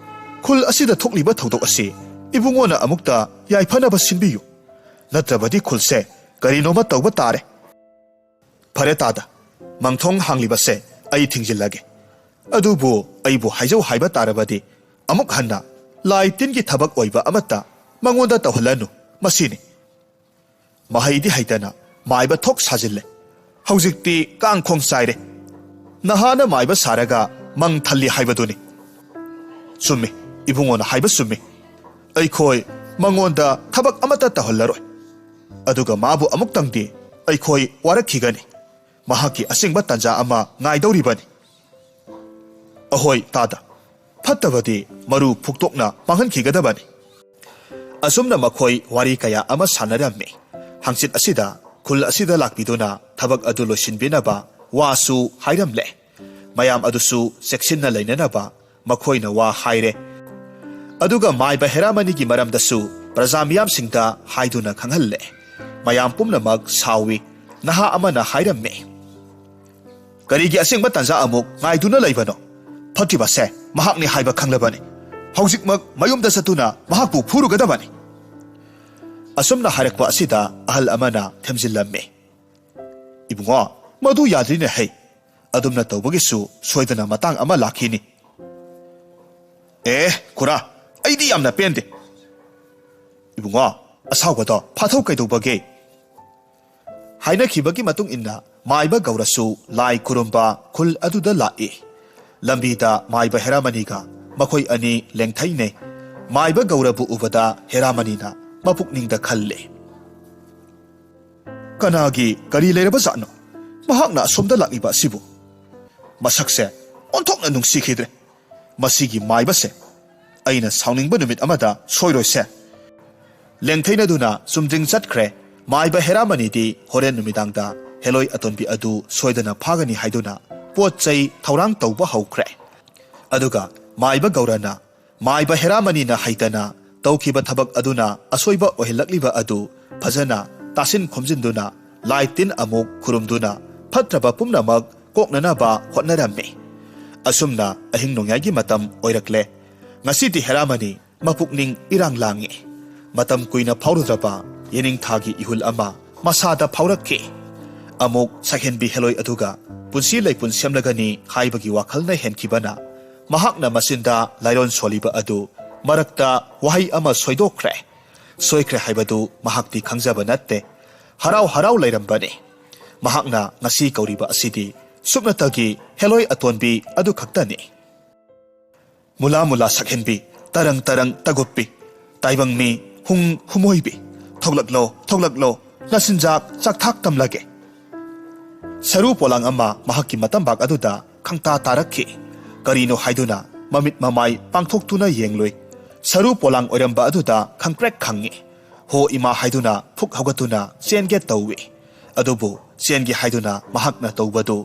ꯈꯨꯜ ꯑꯁꯤꯗ ꯊꯣꯛꯂꯤꯕ ꯊꯧꯗꯣꯛ ꯑꯁꯤ ꯏꯕꯨꯡꯉꯣꯅ ꯑꯃꯨꯛꯇ ꯌꯥꯏꯐꯅꯕ ꯁꯤꯟꯕꯤꯌꯨ꯫ ꯅꯠꯇ꯭ꯔꯕꯗꯤ ꯈꯨꯜꯁꯦ ꯀꯔꯤꯅꯣꯃ ꯇꯧꯕ ꯇꯥꯔꯦ꯫" "ꯐꯔꯦ ꯇꯥꯗ, ꯃꯪꯊꯣꯡ ꯍꯥꯡꯂꯤꯕꯁꯦ ꯑꯩ ꯊꯤꯡꯖꯤꯜꯂꯒꯦ꯫ ꯑꯗꯨꯕꯨ ꯑꯩꯕꯨ ꯍꯥꯏꯖꯧ ꯍꯥꯏꯕ ꯇꯥꯔꯕꯗꯤ ꯑꯃꯨꯛ ꯍꯟꯅ ꯂꯥꯏ ꯇꯤꯟꯒꯤ ꯊꯕꯛ ꯑꯣꯏꯕ ꯑꯃꯠꯇ ꯃꯉꯣꯟꯗ ꯇꯧꯍꯜꯂꯅꯨ, ꯃꯁꯤꯅꯤ꯫" ꯃꯍꯩꯗꯤ ꯍꯩꯇꯅ ꯃꯥꯏꯕ ꯊꯣꯛ ꯁꯥꯖꯤꯜꯂꯦ꯫ ꯍꯧꯖꯤꯛꯇꯤ ꯀꯥꯡꯈꯣꯡ ꯆꯥꯏꯔꯦ꯫ ꯅꯍꯥꯅ ꯃꯥꯏꯕ ꯁꯥꯔꯒ ꯃꯪ ꯊꯜꯂꯤ ꯍꯥꯏꯕꯗꯨꯅꯤ꯫ ꯆꯨꯝꯃꯤ, ꯏꯕꯨꯡꯉꯣꯅ ꯍꯥꯏꯕ ꯆꯨꯝꯃꯤ꯫ ꯑꯩꯈꯣꯏ ꯃꯉꯣꯟꯗ ꯊꯕꯛ ꯑꯃꯠꯇ ꯇꯧꯍꯜꯂꯔꯣꯏ꯫ ꯑꯗꯨꯒ ꯃꯥꯕꯨ ꯑꯃꯨꯛꯇꯪꯗꯤ ꯑꯩꯈꯣꯏ ꯋꯥꯔꯛꯈꯤꯒꯅꯤ꯫ ꯃꯍꯥꯛꯀꯤ ꯑꯁꯦꯡꯕ ꯇꯥꯟꯖꯥ ꯑꯃ ꯉꯥꯏꯗꯧꯔꯤꯕꯅꯤ꯫ ꯑꯍꯣꯏ, ꯇꯥꯗ꯫ ꯐꯠꯇꯕꯗꯤ ꯃꯔꯨ ꯐꯨꯛꯇꯣꯛꯅ ꯃꯥꯡꯍꯟꯈꯤꯒꯗꯕꯅꯤ꯫ ꯑꯁꯨꯝꯅ ꯃꯈꯣꯏ ꯋꯥꯔꯤ ꯀꯌꯥ ꯑꯃ ꯁꯥꯟꯅꯔꯝꯃꯤ꯫ ꯍꯪꯆꯤꯠ ꯑꯁꯤꯗ ꯈꯨꯜ ꯑꯁꯤꯗ ꯂꯥꯛꯄꯤꯗꯨꯅ ꯊꯕꯛ ꯑꯗꯨ ꯂꯣꯏꯁꯤꯟꯕꯤꯅꯕ ꯋꯥꯁꯨ ꯍꯥꯏꯔꯝꯂꯦ꯫ ꯃꯌꯥꯝ ꯑꯗꯨꯁꯨ ꯆꯦꯛꯁꯤꯟꯅ ꯂꯩꯅꯅꯕ ꯃꯈꯣꯏꯅ ꯋꯥ ꯍꯥꯏꯔꯦ꯫ ꯑꯗꯨꯒ ꯃꯥꯏꯕ ꯍꯦꯔꯥꯃꯅꯤꯒꯤ ꯃꯔꯝꯗꯁꯨ ꯄ꯭ꯔꯖꯥ ꯃꯤꯌꯥꯝꯁꯤꯡꯗ ꯍꯥꯏꯗꯨꯅ ꯈꯪꯍꯜꯂꯦ꯫ ꯃꯌꯥꯝ ꯄꯨꯝꯅꯃꯛ ꯁꯥꯎꯏ꯫ ꯅꯍꯥ ꯑꯃꯅ ꯍꯥꯏꯔꯝꯃꯤ, "ꯀꯔꯤꯒꯤ ꯑꯁꯦꯡꯕ ꯇꯥꯟꯖꯥ ꯑꯃꯨꯛ ꯉꯥꯏꯗꯨꯅ ꯂꯩꯕꯅꯣ? ꯐꯠꯇ꯭ꯔꯤꯕꯁꯦ ꯃꯍꯥꯛꯅꯤ ꯍꯥꯏꯕ ꯈꯪꯂꯕꯅꯤ꯫ ꯍꯧꯖꯤꯛꯃꯛ ꯃꯌꯨꯝꯗ ꯆꯠꯇꯨꯅ ꯃꯍꯥꯛꯄꯨ ꯐꯨꯔꯨꯒꯗꯕꯅꯤ꯫" ꯑꯁꯨꯝꯅ ꯍꯥꯏꯔꯛꯄ ꯑꯁꯤꯗ ꯑꯍꯜ ꯑꯃꯅ ꯊꯦꯝꯖꯤꯜꯂꯝꯃꯤ, "ꯏꯕꯨꯡꯉꯣ, ꯃꯗꯨ ꯌꯥꯗ꯭ꯔꯤꯅꯦ ꯍꯩ꯫ ꯑꯗꯨꯝꯅ ꯇꯧꯕꯒꯤꯁꯨ ꯁꯣꯏꯗꯅ ꯃꯇꯥꯡ ꯑꯃ ꯂꯥꯛꯈꯤꯅꯤ꯫" "ꯑꯦ, ꯈꯨꯔꯥ, ꯑꯩꯗꯤ ꯌꯥꯝꯅ ꯄꯦꯟꯗꯦ꯫" "ꯏꯕꯨꯡꯉꯣ, ꯑꯁꯥꯎꯕꯗꯣ ꯐꯥꯊꯧ ꯀꯩꯗꯧꯕꯒꯦ?" ꯍꯥꯏꯅꯈꯤꯕꯒꯤ ꯃꯇꯨꯡ ꯏꯟꯅ ꯃꯥꯏꯕ ꯒꯧꯔꯁꯨ ꯂꯥꯏ ꯈꯨꯔꯨꯝꯕ ꯈꯨꯜ ꯑꯗꯨꯗ ꯂꯥꯛꯏ꯫ ꯂꯝꯕꯤꯗ ꯃꯥꯏꯕ ꯍꯦꯔꯥꯃꯅꯤꯒ ꯃꯈꯣꯏ ꯑꯅꯤ ꯂꯦꯡꯊꯩꯅꯩ꯫ ꯃꯥꯏꯕ ꯒꯧꯔꯕꯨ ꯎꯕꯗ ꯍꯦꯔꯥꯃꯅꯤꯅ ꯃꯄꯨꯛꯅꯤꯡꯗ ꯈꯜꯂꯤ, "ꯀꯅꯥꯒꯤ ꯀꯔꯤ ꯂꯩꯔꯕꯖꯥꯠꯅꯣ? ꯃꯍꯥꯛꯅ ꯑꯁꯣꯝꯗ ꯂꯥꯛꯂꯤꯕ ꯑꯁꯤꯕꯨ? ꯃꯁꯛꯁꯦ ꯑꯣꯟꯊꯣꯛꯅ ꯅꯨꯡꯁꯤꯈꯤꯗ꯭ꯔꯦ꯫ ꯃꯁꯤꯒꯤ ꯃꯥꯏꯕꯁꯦ ꯑꯩꯅ ꯁꯥꯎꯅꯤꯡꯕ ꯅꯨꯃꯤꯠ ꯑꯃꯗ ꯁꯣꯏꯔꯣꯏꯁꯦ꯫" ꯂꯦꯡꯊꯩꯅꯗꯨꯅ ꯆꯨꯝꯗ꯭ꯔꯤꯡ ꯆꯠꯈ꯭ꯔꯦ꯫ ꯃꯥꯏꯕ ꯍꯦꯔꯥꯃꯅꯤꯗꯤ ꯍꯣꯔꯦꯟ ꯅꯨꯃꯤꯗꯥꯡꯗ ꯍꯦꯂꯣꯏ ꯑꯇꯣꯟꯕꯤ ꯑꯗꯨ ꯁꯣꯏꯗꯅ ꯐꯥꯒꯅꯤ ꯍꯥꯏꯗꯨꯅ ꯄꯣꯠ ꯆꯩ ꯊꯧꯔꯥꯡ ꯇꯧꯕ ꯍꯧꯈ꯭ꯔꯦ꯫ ꯑꯗꯨꯒ ꯃꯥꯏꯕ ꯒꯧꯔꯅ ꯃꯥꯏꯕ ꯍꯦꯔꯥꯃꯅꯤꯅ ꯍꯩꯇꯅ ꯇꯧꯈꯤꯕ ꯊꯕꯛ ꯑꯗꯨꯅ ꯑꯁꯣꯏꯕ ꯑꯣꯏꯍꯜꯂꯛꯂꯤꯕ ꯑꯗꯨ ꯐꯖꯅ ꯇꯥꯁꯤꯟ ꯈꯣꯝꯖꯤꯟꯗꯨꯅ ꯂꯥꯏ ꯇꯤꯟ ꯑꯃꯨꯛ ꯈꯨꯔꯨꯝꯗꯨꯅ ꯐꯠꯇ꯭ꯔꯕ ꯄꯨꯝꯅꯃꯛ ꯀꯣꯛꯅꯅꯕ ꯍꯣꯠꯅꯔꯝꯃꯤ꯫ ꯑꯁꯨꯝꯅ ꯑꯍꯤꯡ ꯅꯣꯡꯌꯥꯏꯒꯤ ꯃꯇꯝ ꯑꯣꯏꯔꯛꯂꯦ꯫ ꯉꯁꯤꯗꯤ ꯍꯦꯔꯥꯃꯅꯤ ꯃꯄꯨꯛꯅꯤꯡ ꯏꯔꯥꯡ ꯂꯥꯡꯉꯤ꯫ ꯃꯇꯝ ꯀꯨꯏꯅ ꯐꯥꯎꯔꯨꯗ꯭ꯔꯕ ꯌꯦꯅꯤꯡꯊꯥꯒꯤ ꯏꯍꯨꯜ ꯑꯃ ꯃꯁꯥꯗ ꯐꯥꯎꯔꯛꯈꯤ꯫ ꯑꯃꯨꯛ ꯁꯛꯍꯦꯟꯕꯤ ꯍꯦꯂꯣꯏ ꯑꯗꯨꯒ ꯄꯨꯟꯁꯤ ꯂꯩꯄꯨꯟ ꯁꯦꯝꯂꯒꯅꯤ ꯍꯥꯏꯕꯒꯤ ꯋꯥꯈꯜꯅ ꯍꯦꯟꯈꯤꯕꯅ ꯃꯍꯥꯛꯅ ꯃꯆꯤꯟꯗ ꯂꯥꯏꯔꯣꯟ ꯁꯣꯜꯂꯤꯕ ꯑꯗꯨ ꯃꯔꯛꯇ ꯋꯥꯍꯩ ꯑꯃ ꯁꯣꯏꯗꯣꯛꯈ꯭ꯔꯦ꯫ ꯁꯣꯏꯈ꯭ꯔꯦ ꯍꯥꯏꯕꯗꯨ ꯃꯍꯥꯛꯇꯤ ꯈꯪꯖꯕ ꯅꯠꯇꯦ꯫ ꯍꯔꯥꯎ ꯍꯔꯥꯎ ꯂꯩꯔꯝꯕꯅꯤ꯫ ꯃꯍꯥꯛꯅ ꯉꯁꯤ ꯀꯧꯔꯤꯕ ꯑꯁꯤꯗꯤ ꯁꯨꯞꯅꯇꯒꯤ ꯍꯦꯂꯣꯏ ꯑꯇꯣꯟꯕꯤ ꯑꯗꯨ ꯈꯛꯇꯅꯤ꯫ ꯃꯨꯂꯥ ꯃꯨꯂꯥ ꯁꯛꯍꯦꯟꯕꯤ, ꯇꯔꯪ ꯇꯔꯪ ꯇꯒꯨꯞꯄꯤ, ꯇꯥꯏꯕꯪ ꯃꯤ ꯍꯨꯝ ꯍꯨꯝꯃꯣꯏꯕꯤ, ꯊꯣꯛꯂꯛꯂꯣ, ꯊꯣꯛꯂꯛꯂꯣ, ꯅꯆꯤꯟꯖꯥꯛ ꯆꯥꯛꯊꯥꯛ ꯇꯝꯂꯒꯦ꯫ ꯁꯔꯨ ꯄꯣꯂꯥꯡ ꯑꯃ ꯃꯍꯥꯛꯀꯤ ꯃꯇꯝꯕꯥꯛ ꯑꯗꯨꯗ ꯈꯪꯇꯥ ꯇꯥꯔꯛꯈꯤ꯫ ꯀꯔꯤꯅꯣ ꯍꯥꯏꯗꯨꯅ ꯃꯃꯤꯠ ꯃꯃꯥꯏ ꯄꯥꯡꯊꯣꯛꯇꯨꯅ ꯌꯦꯡꯂꯨꯏ꯫ ꯁꯔꯨ ꯄꯣꯂꯥꯡ ꯑꯣꯏꯔꯝꯕ ꯑꯗꯨꯗ ꯈꯪꯄ꯭ꯔꯦꯛ ꯈꯪꯉꯤ꯫ "ꯍꯣ ꯏꯃꯥ" ꯍꯥꯏꯗꯨꯅ ꯐꯨꯛ ꯍꯧꯒꯠꯇꯨꯅ ꯆꯦꯟꯒꯦ ꯇꯧꯏ꯫ ꯑꯗꯨꯕꯨ ꯆꯦꯟꯒꯦ ꯍꯥꯏꯗꯨꯅ ꯃꯍꯥꯛꯅ ꯇꯧꯕꯗꯨ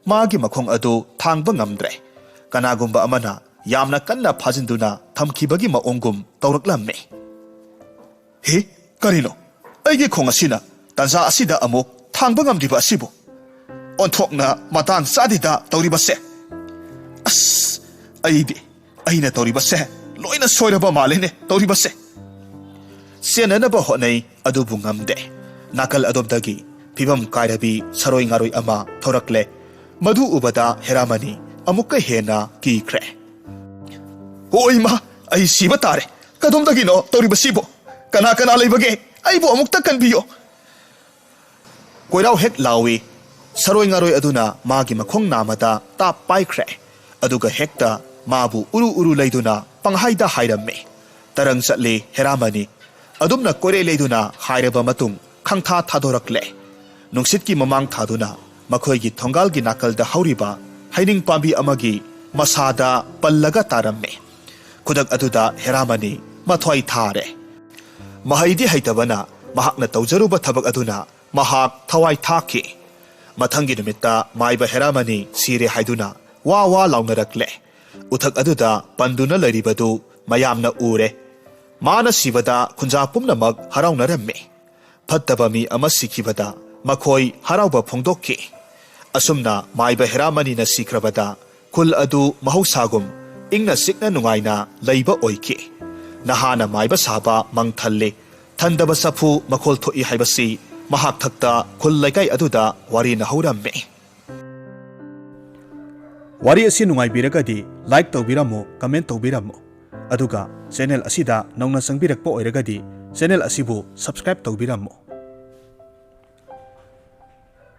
ꯃꯥꯒꯤ ꯃꯈꯣꯡ ꯑꯗꯨ ꯊꯥꯡꯕ ꯉꯝꯗ꯭ꯔꯦ꯫ ꯀꯅꯥꯒꯨꯝꯕ ꯑꯃꯅ ꯌꯥꯝꯅ ꯀꯟꯅ ꯐꯥꯖꯤꯟꯗꯨꯅ ꯊꯝꯈꯤꯕꯒꯤ ꯃꯑꯣꯡꯒꯨꯝ ꯇꯧꯔꯛꯂꯝꯃꯤ꯫ "ꯍꯦ, ꯀꯔꯤꯅꯣ? ꯑꯩꯒꯤ ꯈꯣꯡ ꯑꯁꯤꯅ ꯇꯥꯟꯖꯥ ꯑꯁꯤꯗ ꯑꯃꯨꯛ ꯊꯥꯡꯕ ꯉꯝꯂꯤꯕ ꯑꯁꯤꯕꯨ? ꯑꯣꯟꯊꯣꯛꯅ ꯃꯇꯥꯡ ꯆꯥꯗꯦꯗ ꯇꯧꯔꯤꯕꯁꯦ꯫ ꯑꯁ, ꯑꯩꯗꯤ, ꯑꯩꯅ ꯇꯧꯔꯤꯕꯁꯦ ꯂꯣꯏꯅ ꯁꯣꯏꯔꯕ ꯃꯥꯜꯂꯦꯅꯦ ꯇꯧꯔꯤꯕꯁꯦ"꯫ ꯆꯦꯟꯅꯅꯕ ꯍꯣꯠꯅꯩ, ꯑꯗꯨꯕꯨ ꯉꯝꯗꯦ꯫ ꯅꯥꯀꯜ ꯑꯗꯣꯝꯗꯒꯤ ꯐꯤꯕꯝ ꯀꯥꯏꯔꯕꯤ ꯁꯔꯣꯏ ꯉꯥꯔꯣꯏ ꯑꯃ ꯊꯣꯔꯛꯂꯦ꯫ ꯃꯗꯨ ꯎꯕꯗ ꯍꯦꯔꯥꯃꯅꯤ ꯑꯃꯨꯛꯀ ꯍꯦꯟꯅ ꯀꯤꯈ꯭ꯔꯦ꯫ "ꯑꯣ ꯏꯃꯥ, ꯑꯩ ꯁꯤꯕ ꯇꯥꯔꯦ! ꯀꯗꯣꯝꯗꯒꯤꯅꯣ ꯇꯧꯔꯤꯕꯁꯤꯕꯨ? ꯀꯅꯥ ꯀꯅꯥ ꯂꯩꯕꯒꯦ? ꯑꯩꯕꯨ ꯑꯃꯨꯛꯇ ꯀꯟꯕꯤꯌꯣ!" ꯀꯣꯏꯔꯥꯎ ꯍꯦꯛ ꯂꯥꯎꯏ꯫ ꯁꯔꯣꯏ ꯉꯥꯔꯣꯏ ꯑꯗꯨꯅ ꯃꯥꯒꯤ ꯃꯈꯣꯡ ꯅꯥꯝꯃꯗ ꯇꯥꯞ ꯄꯥꯏꯈ꯭ꯔꯦ꯫ ꯑꯗꯨꯒ ꯍꯦꯛꯇ ꯃꯥꯕꯨ ꯎꯔꯨ ꯎꯔꯨ ꯂꯩꯗꯨꯅ ꯄꯪꯍꯥꯏꯗ ꯍꯥꯏꯔꯝꯃꯤ꯫ ꯇꯔꯪ ꯆꯠꯂꯤ ꯍꯦꯔꯥꯃꯅꯤ꯫ ꯑꯗꯨꯝꯅ ꯀꯣꯏꯔꯩ ꯂꯩꯗꯨꯅ ꯍꯥꯏꯔꯕ ꯃꯇꯨꯡ ꯈꯪꯊꯥ ꯊꯥꯗꯣꯔꯛꯂꯦ꯫ ꯅꯨꯡꯁꯤꯠꯀꯤ ꯃꯃꯥꯡ ꯊꯥꯗꯨꯅ ꯃꯈꯣꯏꯒꯤ ꯊꯣꯡꯒꯥꯜꯒꯤ ꯅꯥꯀꯜꯗ ꯍꯧꯔꯤꯕ ꯍꯩꯅꯤꯡ ꯄꯥꯝꯕꯤ ꯑꯃꯒꯤ ꯃꯁꯥꯗ ꯄꯜꯂꯒ ꯇꯥꯔꯝꯃꯤ꯫ ꯈꯨꯗꯛ ꯑꯗꯨꯗ ꯍꯦꯔꯥꯃꯅꯤ ꯃꯊ꯭ꯋꯥꯏ ꯊꯥꯔꯦ꯫ ꯃꯍꯩꯗꯤ ꯍꯩꯇꯕꯅ ꯃꯍꯥꯛꯅ ꯇꯧꯖꯔꯨꯕ ꯊꯕꯛ ꯑꯗꯨꯅ ꯃꯍꯥꯛ ꯊꯋꯥꯏ ꯊꯥꯈꯤ꯫ ꯃꯊꯪꯒꯤ ꯅꯨꯃꯤꯠꯇ ꯃꯥꯏꯕ ꯍꯦꯔꯥꯃꯅꯤ ꯁꯤꯔꯦ ꯍꯥꯏꯗꯨꯅ ꯋꯥ ꯋꯥ ꯂꯥꯎꯅꯔꯛꯂꯦ꯫ ꯎꯊꯛ ꯑꯗꯨꯗ ꯄꯟꯗꯨꯅ ꯂꯩꯔꯤꯕꯗꯨ ꯃꯌꯥꯝꯅ ꯎꯔꯦ꯫ ꯃꯥꯅ ꯁꯤꯕꯗ ꯈꯨꯟꯖꯥ ꯄꯨꯝꯅꯃꯛ ꯍꯔꯥꯎꯅꯔꯝꯃꯤ꯫ ꯐꯠꯇꯕ ꯃꯤ ꯑꯃ ꯁꯤꯈꯤꯕꯗ ꯃꯈꯣꯏ ꯍꯔꯥꯎꯕ ꯐꯣꯡꯗꯣꯛꯈꯤ꯫ ꯑꯁꯨꯝꯅ ꯃꯥꯏꯕ ꯍꯦꯔꯥꯃꯅꯤꯅ ꯁꯤꯈ꯭ꯔꯕꯗ ꯈꯨꯜ ꯑꯗꯨ ꯃꯍꯧꯁꯥꯒꯨꯝ ꯏꯪꯅ ꯆꯤꯛꯅ ꯅꯨꯡꯉꯥꯏꯅ ꯂꯩꯕ ꯑꯣꯏꯈꯤ꯫ ꯅꯍꯥꯅ ꯃꯥꯏꯕ ꯁꯥꯕ ꯃꯪ ꯊꯜꯂꯤ꯫ ꯊꯟꯗꯕ ꯆꯐꯨ ꯃꯈꯣꯜ ꯊꯣꯛꯏ ꯍꯥꯏꯕꯁꯤ ꯃꯍꯥꯛ ꯊꯛꯇ ꯈꯨꯜ ꯂꯩꯀꯥꯏ ꯑꯗꯨꯗ ꯋꯥꯔꯤꯅ ꯍꯧꯔꯝꯃꯤ꯫ ꯋꯥꯔꯤ ꯑꯁꯤ ꯅꯨꯡꯉꯥꯏꯕꯤꯔꯒꯗꯤ like ꯇꯧꯕꯤꯔꯝꯃꯨ, comment ꯇꯧꯕꯤꯔꯝꯃꯨ꯫ ꯑꯗꯨꯒ channel ꯑꯁꯤꯗ ꯅꯧꯅ ꯆꯪꯕꯤꯔꯛꯄ ꯑꯣꯏꯔꯒꯗꯤ channel ꯑꯁꯤꯕꯨ subscribe ꯇꯧꯕꯤꯔꯝꯃꯨ꯫